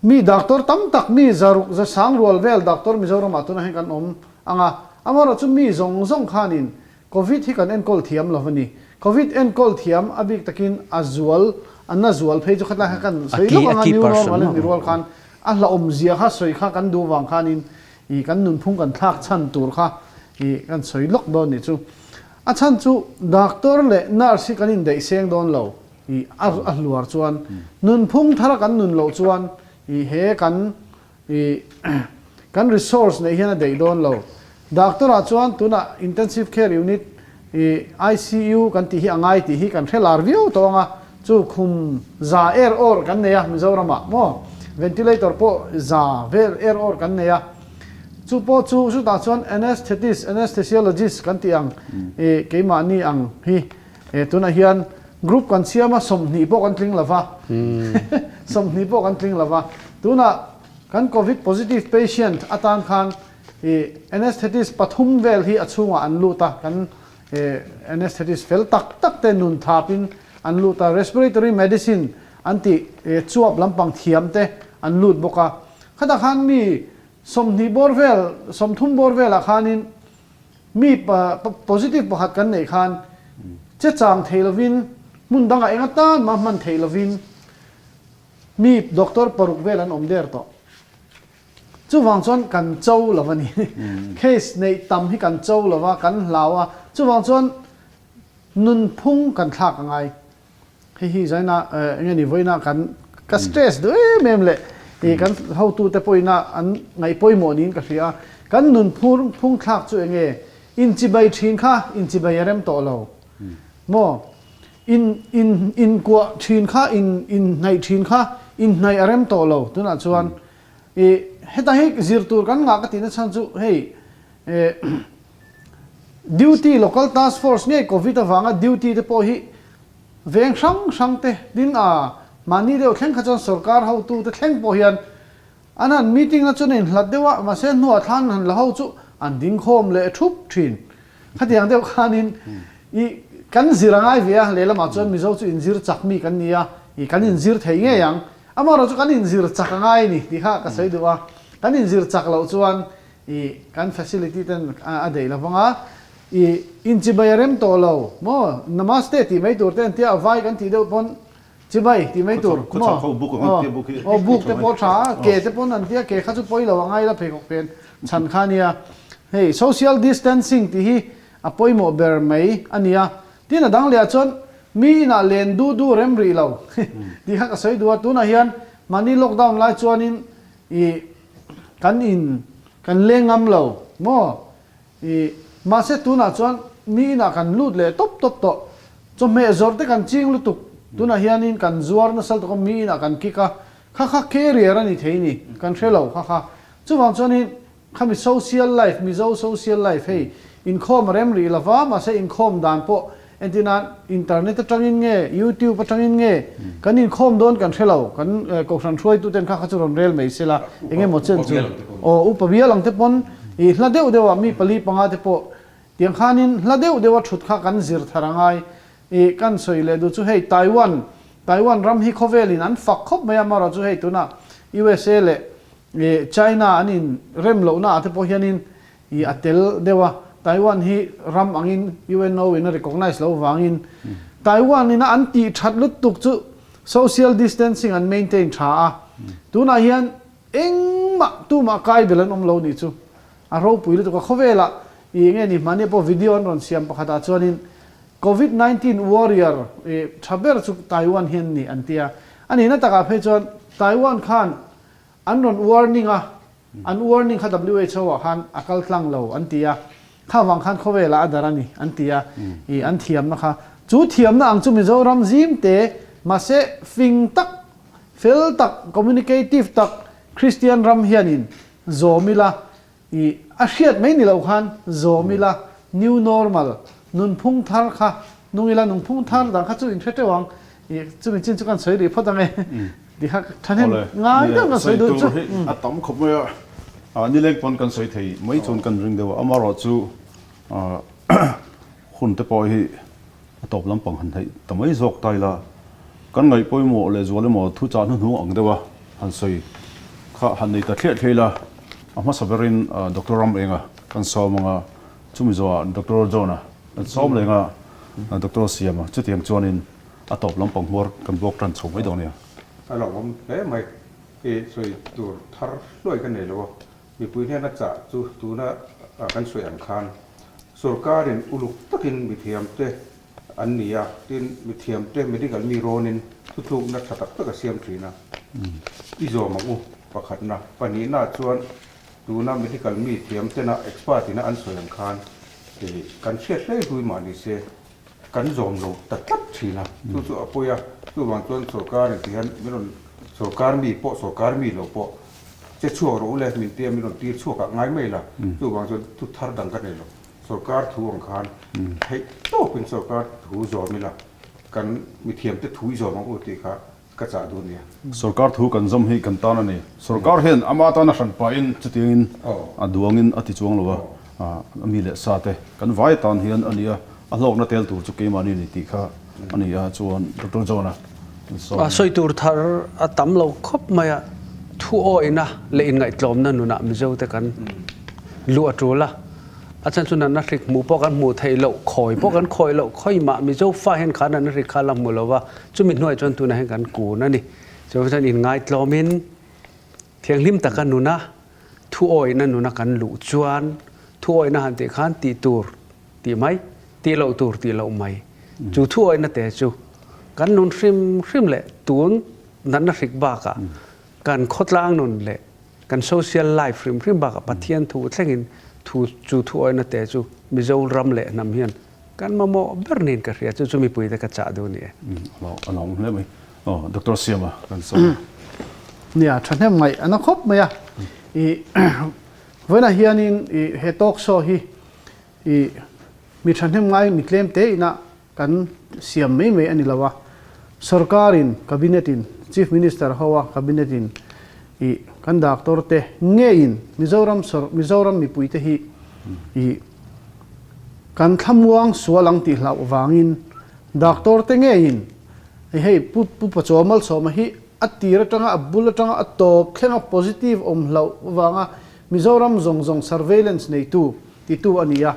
mi doctor tam tak mi zaruk za sang rual vel doctor Mizoram ah tunah hian kan awm ang a, amaherawh chu mi zawng zawng khanin Covid hi kan enkawl thiam lo a ni. Covid enkawl thiam a bik takin a zual, a na zual phei chu khatlai kha kan sawi lawk anga new normal a ni rual khan a hlauhawm zia kha sawi kha kan duh vang khanin ih kan nunphung kan thlak chhan tur kha ih kan sawi lawk dawn ni chu. A chhan chu doctor leh nurse hi kan indaih seng dawn lo ih a hluar chuan nunphung thara kan nun loh chuan. I he kan i kan resource neih hian a deih dawn lo. Doctor ah chuan tunah Intensive Care Unit i ICU kan tih hi a ngai tih hi kan hre lar viau tawh ang a, chu khum za er awr kan nei a Mizoram ah maw ventilator pawh za vel er awr kan nei a, chu pawh chu chutah chuan Anesthetist, Anesthesiologist kan tih ang i keimahni ang hi E tunah hian group kan siam a, 20 pawh kan tling lova, 20 pawh kan tling lova. Tunah kan covid positive patient atan khan i anesthetist pathum vel hi a chhungah an lut a, kan anesthetist fel tak tak te nun thapin an lut a, respiratory medicine an tih chuap lampang thiam te an lut bawk a. Khatah khan mi 20 bawr vel, 30 bawr velah khanin Mi positive pakhat kan neih khan che chang thei lovin hmun dangah eng atan mah hman thei lovin mi doctor paruk vel an awm der tawh. Chuvang chuan kan cho lo a ni. Case neih tam hi kan cho lo a, kan hlau a. Chuvang chuan nunphung kan thlak a ngai. Hei hi zaina eng nge ni vawiina kan ka stress duh em em leh ih kan hotute pawhina an ngaih pawimawh niin ka hria a, kan nun phur phung thlak chu eng nge inchibai thin kha inchibai a rem tawh lo maw in in inkuah thin kha in inhnaih thin kha inhnaih a rem tawh lo tunah chuan ih heta hi zir tur kan ngah ka tihna chhan chu hei eh Duty Local Task Force ngei Covid avanga duty te pawh hi veng hrang hrang te tin a mahni deuh thleng kha chuan sorkar hotu te thleng pawh hian an han meeting na chuan a inhlat deuh a, mahse hnuah thlan han la ho chu an ding khawm leh thup thin. Khatiang deuh khanin i kan zir a ngai ve a, lehlamah chuan Mizo chu inzir chak mi kan ni a, i kan inzir thei ngei ang. Amaherawhchu chu kan inzir chak a ngai a ni tih kha ka sawi duh a, kan inzir chak loh chuan I kan facility ten a deih lo vang a, i inchibai a rem tawh lo maw, namaste tih mai tur te an tia, a vai kan tih deuh pawn chibai tih mai tur maw, aw buk te pawh tha a, ke te pawn an tia, ke kha chu pawi lo a ngai la pheikhawk phen chhan kha nia, hei social distancing tih hi a pawimawh ber mai a nia, tin a dang leh ah chuan mi inah len du du rem rih lo tih kha ka sawi duh a, tunah hian mahni lockdown lai chuanin i kan in kan leng ngam lo maw? I mahse tunah chuan mi inah kan lut leh tawp tawp tawh. Chawhmeh zawrh te kan ching lutuk. Tunah hianin kan zuar nasa lutuk a, mi inah kan kick a, kha kha carrier a ni thei ni, kan hre lo kha kha. Chuvang chuanin khami social life, Mizo social life hei inkhawm a rem rih lova, mahse inkhawm dan pawh Entirnan, internet atangin nge, youtube atangin nge kan inkhawm dawn kan hre lo, kan kohhran hruaituten kha kha chu rawn rel mai sela, eng emaw chen chu aw upa bial ang te pawn i hla deuh deuhah mi pali panga te pawh tiang khanin hla deuh deuha thut kha kan zir thar a ngai. I kan sawi leh duh chu hei Taiwan, Taiwan ram hi khawvelin an fak khawp mai a, amaherawhchu hei tunah USA leh China an in rem lohna ah te pawh hianin I a tel deuh a, Taiwan hi ram angin UNO in a recognise lo vangin Taiwan ina an tih that lutuk chu social distancing an maintain tha a, tunah hian engmah tumah kai bel an awm lo nih chu a ropui lutuk a, khawvelah i nge ni hmahni pawh video an rawn siam pakhatah chuanin Covid 19 warrior i tha ber chu Taiwan hian ni an tia, a nihna takah phei chuan Taiwan khan an rawn warning a, An warning kha WHO ah khan a kal tlang lo an ti a, kha vang khan khawvelah a dar a ni an ti a, i an thiamna kha. Chu thiamna ang chu Mizoram zim te, mahse fing tak, fel tak, communicative tak Kristian ram hianin zawm ila, i a hriat mai ni lo khan zawm ila, new normal, nunphung thar kha nung ila, nungphung thar dang kha chu inhre teuh ang, i chumi chin chu kan sawi rih phawt ang e. Thahnem ngai deuh kan sawi duh chu. A tam khawp mai a, nileng pawn kan sawi thei mai chuan kan ring deuh a, amaherawhchu hun te pawh hi a tawp lampang han theih ta mai zawk ta ila, kan ngaih pawimawh leh zual emaw thu chah hnuhnung ang deuh a han sawi kha han nei ta thliah thliah ila, a hmasa berin Doctor Ramenga kan sawm ang a, chumi zawhah Doctor John-a kan sawm leh ang a, Doctor Siama chutiang chuanin A tawp lampang hmuar kan bawk tan chho mai dawn nia. A lawmawm hle mai. I sawi tur thar hluai ka nei lo a, mipui hnena chah chu tuna kan sawi ang khan sorkarin uluk takin mithiamte an ni a, tin mithiamte medical mi rawnin thutlukna tha tak tak a siam thin a. I zawm ang u, pakhatna. Pahnihna chuan tuna medical mi thiam tena expert ina an sawi ang khan kan hriat hlei hlui mah ni se kan zawm lo ta tlat thin a, chu chu a pawi a, chuvang chuan sorkar in ti hian min rawn sorkar mi pawh sorkar mi lo pawh che chhuak rawh u le min tia min rawn tir chhuak ah ngai mai la, chuvang chuan thu thar dang ka nei lo, sorkar thu ang khan theih tawpin sorkar thu zawm ila kan mithiam te thu i zawm ang u tih kha Ka chah duh nia. Sorkar thu kan zawm hi kan tan a ni. Sorkar hian ama tana hran pahin chutiangin a duangin a ti chuang lo a, a mi leh sa te kan vai tan hian a ni a, a hlawkna tel tur chu keimahni a ni tih kha a ni a, chuan Doctor John-a an sawm. A sawi tur thar a tam lo khawp mai a, thu awihna leh inngaihtlawmna nunah Mizo te kan luh a tul a. A chhan chu natna hrik hmuh pawh kan hmuh theih loh, khawi pawh kan khawi loh, khawi mah Mizo fa hian kha natna hrik kha la hmu lo va, chumi hnuaiah chuan tunah hian kan kun a ni. Chuvang chuan inngaitlawmin thianghlim taka nuna thu awihna nuna kan luh chuan thu awihna han tih khan tih tur tih mai, tih loh tur tih loh mai. Chu thu awihna te chu kan nun hrim hrim leh tun natna hrik bakah kan khawtlang nun leh Kan social life hrim hrim bakah Pathian thu thlengin thu chu thu awihna te chu Mizo ram leh hnam hian kan mamawh ber niin ka hria chu chu mipui te ka chah duh ni e. A lo awm hle mai. Aw Doctor Siama kan sawi. Nia thahnem ngaih a na khawp mai a. I vawiinah hianin i he talk show hi i mi thahnem ngai mi tlem te ina Kan siam mai mai a ni lo a, sorkarin, cabinet in, Chief Minister ho a cabinet in i kan doctor te ngeiin Mizoram sor Mizoram mipui te hi i kan thlamuang sual ang tih hlauh vangin doctor te ngeiin i hei Pu Pu Pachuau Malsawma hi a tir atanga a bul atanga a tawp thlenga positive awm hlauh vanga Mizoram zawng zawng surveillance neitu titu a ni a,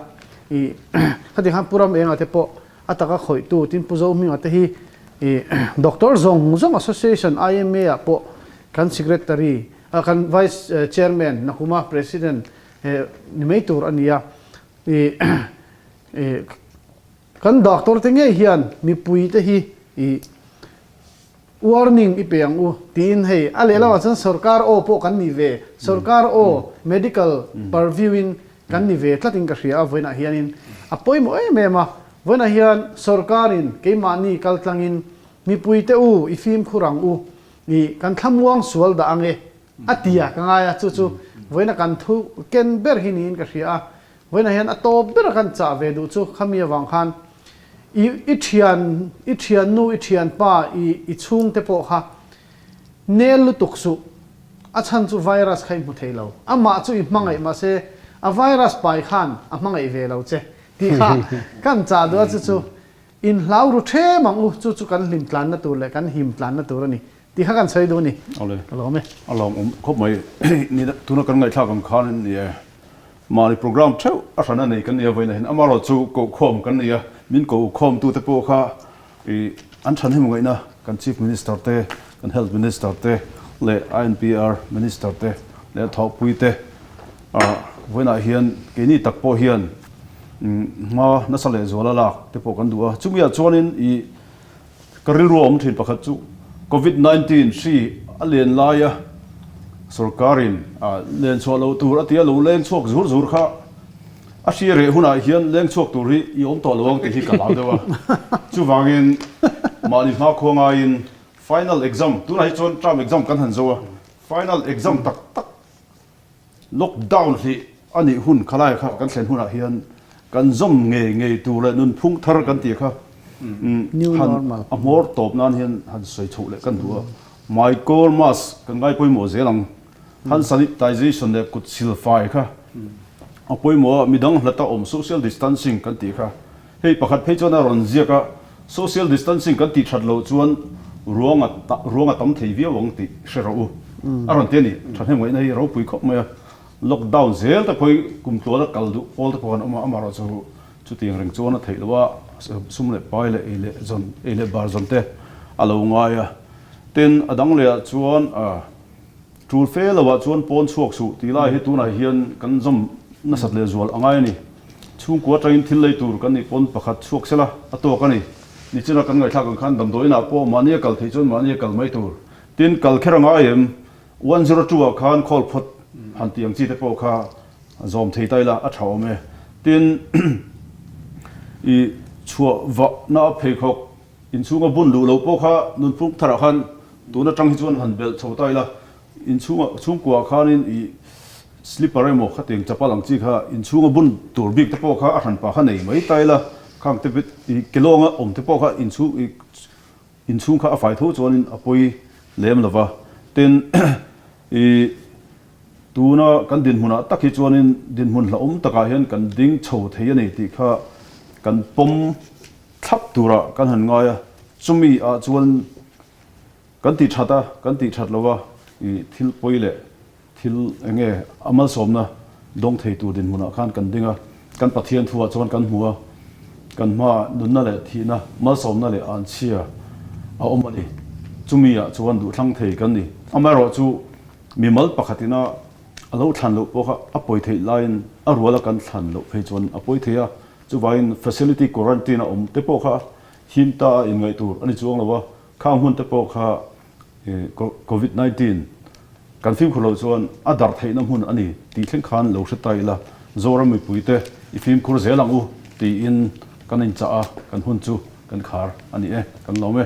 i khati khan Pu Ramenga te pawh a taka khawihtu tin Pu Zohminga te hi i Doctor zawng zawng Association IMA ah pawh kan Secretary kan Vice Chairman Nahuma President ni mai tur a ni a, i kan Doctor te ngei hian mipui te hi i Warning i pe ang u tiin hei a lehlamah chuan sorkar aw pawh kan ni ve, sorkar aw medical purview in kan ni ve tlatin ka hria a vawiinah hianin a pawimawh em em a, vawiinah hian sorkarin keimahni kaltlangin mipui te u i fimkhur ang u i kan thlamuang sual dah ang e a ti a ka ngai a, chu chu vawiina kan thu ken ber hi niin ka hria a, Vawiinah hian a tawp ber a kan chah ve duh chu khami avang khan i i thian i thiannu i thianpa i i chhungte pawh kha nel lutuk suh a chhan chu virus kha i hmu thei lo amah chu i hmangaih mahse a virus pai khan a hmangaih ve lo che tih kha kan chah duh a chu chu inhlau ru them ang u chu chu kan hlim tlanna tur leh kan him tlanna tur a ni Ti kha kan sawi duh a ni. Awle. Ka lawm e. A lawmawm khawp mai. Ni tuna kan ngaihthlak ang khan ni e. Mahni program theuh a hran a nei kan nia vawiinah hian amarawh chu kohkhawm kan nei a, min kohkhawm tute pawh kha i an than hemu ngaihna kan Chief Minister te, kan Health Minister te leh INPR Minister te leh thawhpui te vawiinah hian keini tak pawh hian hma nasa lehzuala lak te pawh kan duh a. Chumi ah chuanin i Ka rilru a awm thin pakhat chu Covid 19 hri a len laia sorkarin len chhuah loh tur a tia lo leng chhuak zur zur kha a hri reh hunah hian leng chhuak tur hi i awm tawh lo ang tih hi ka hlau deuh a. Chuvangin mahni hmakhua ngaiin final exam tunah hi chuan term exam kan han zo a, final exam tak tak Lockdown hlih a nih hun khalai kha kan thlen hunah hian kan zawm ngei ngei tur leh nunphung thar kan tih kha han a hmawr tawp nan hian han sawi chhoh leh kan duh a. Hmaikawl mask kan ngai pawimawh zel ang. Hand sanitization leh kut sil fai kha a pawimawh a, midang hlata awm social distancing kan tih kha hei pakhat phei chuan a rawn ziak a, social distancing kan tih that loh chuan ruang a ruang a tam thei viau ang tih hre rawh u a rawn ti a ni. Thahnemngaihna hi ropui khawp mai a, lockdown zel te pawh hi kum tluan a kal duh pawl te pawh kan awm a, amaherawh chu chutiang reng chuan a theih loh a, sum leh pai leh ei leh zawn ei leh bar zawn te a lo ngai a. Tin, a dang leh ah chuan Tul fe lo ah chuan pawn chhuak suh tih lai hi tunah hian kan zawm nasat leh zual a ngai a ni. Chhungkua atangin thil lei tur kan nih pawn pakhat chhuak sela a tawk a ni. Nichina kan ngaihthlak ang khan damdawiinah pawh mahni a kal theih chuan mahni a kal mai tur. Tin, kal kher a ngai em? 102 ah khan call phawt han tih ang chi te pawh kha zawm thei ta ila a tha awm e. Tin, i chhuah vahna pheikhawk inchhunga bun luh loh pawh kha nunphung tharah khan tun atang hi chuan han belh chho ta ila, inchhunga chhungkuaah khanin i slipper emaw khatiang chapal ang chi kha inchhunga bun tur bik te pawh kha a hranpa kha nei mai ta ila, khang te i kelawnga awm te pawh kha inchhung i Inchhung kha a fai tho chuanin a pawi lem lo va, tin i tuna kan dinhmunah tak hi chuanin dinhmun hlauhawm takah hian kan ding chho thei a ni tih kha kan pawm thlap turah kan han ngai a, chumi ah chuan kan tih that a, kan tih that lo va i thil pawi leh Thil eng nge a malsawmna dawng thei tur dinhmunah khan kan ding a, kan Pathian thuah chuan kan hmu a, kan hmaah nunna leh thihna, malsawmna leh anchhia a awm a ni. Chumi ah chuan duhthlang thei kan ni. Amaherawh chu mimal pakhatina a lo thlan loh pawh kha a pawi theih laiin a ruala kan thlan loh phei chuan a pawi thei a, chuvangin facility quarantine a awm te pawh kha him ta a inngaih tur a ni chuang lo a, khang hmun te pawh kha Covid 19 kan fimkhur loh chuan a darh theihna hmun a ni tih thleng khan lo hre ta ila, Zoram mipuite i fimkhur zel ang u tiin kan inchah a, kan hun chu kan khar a ni e, kan lawm e.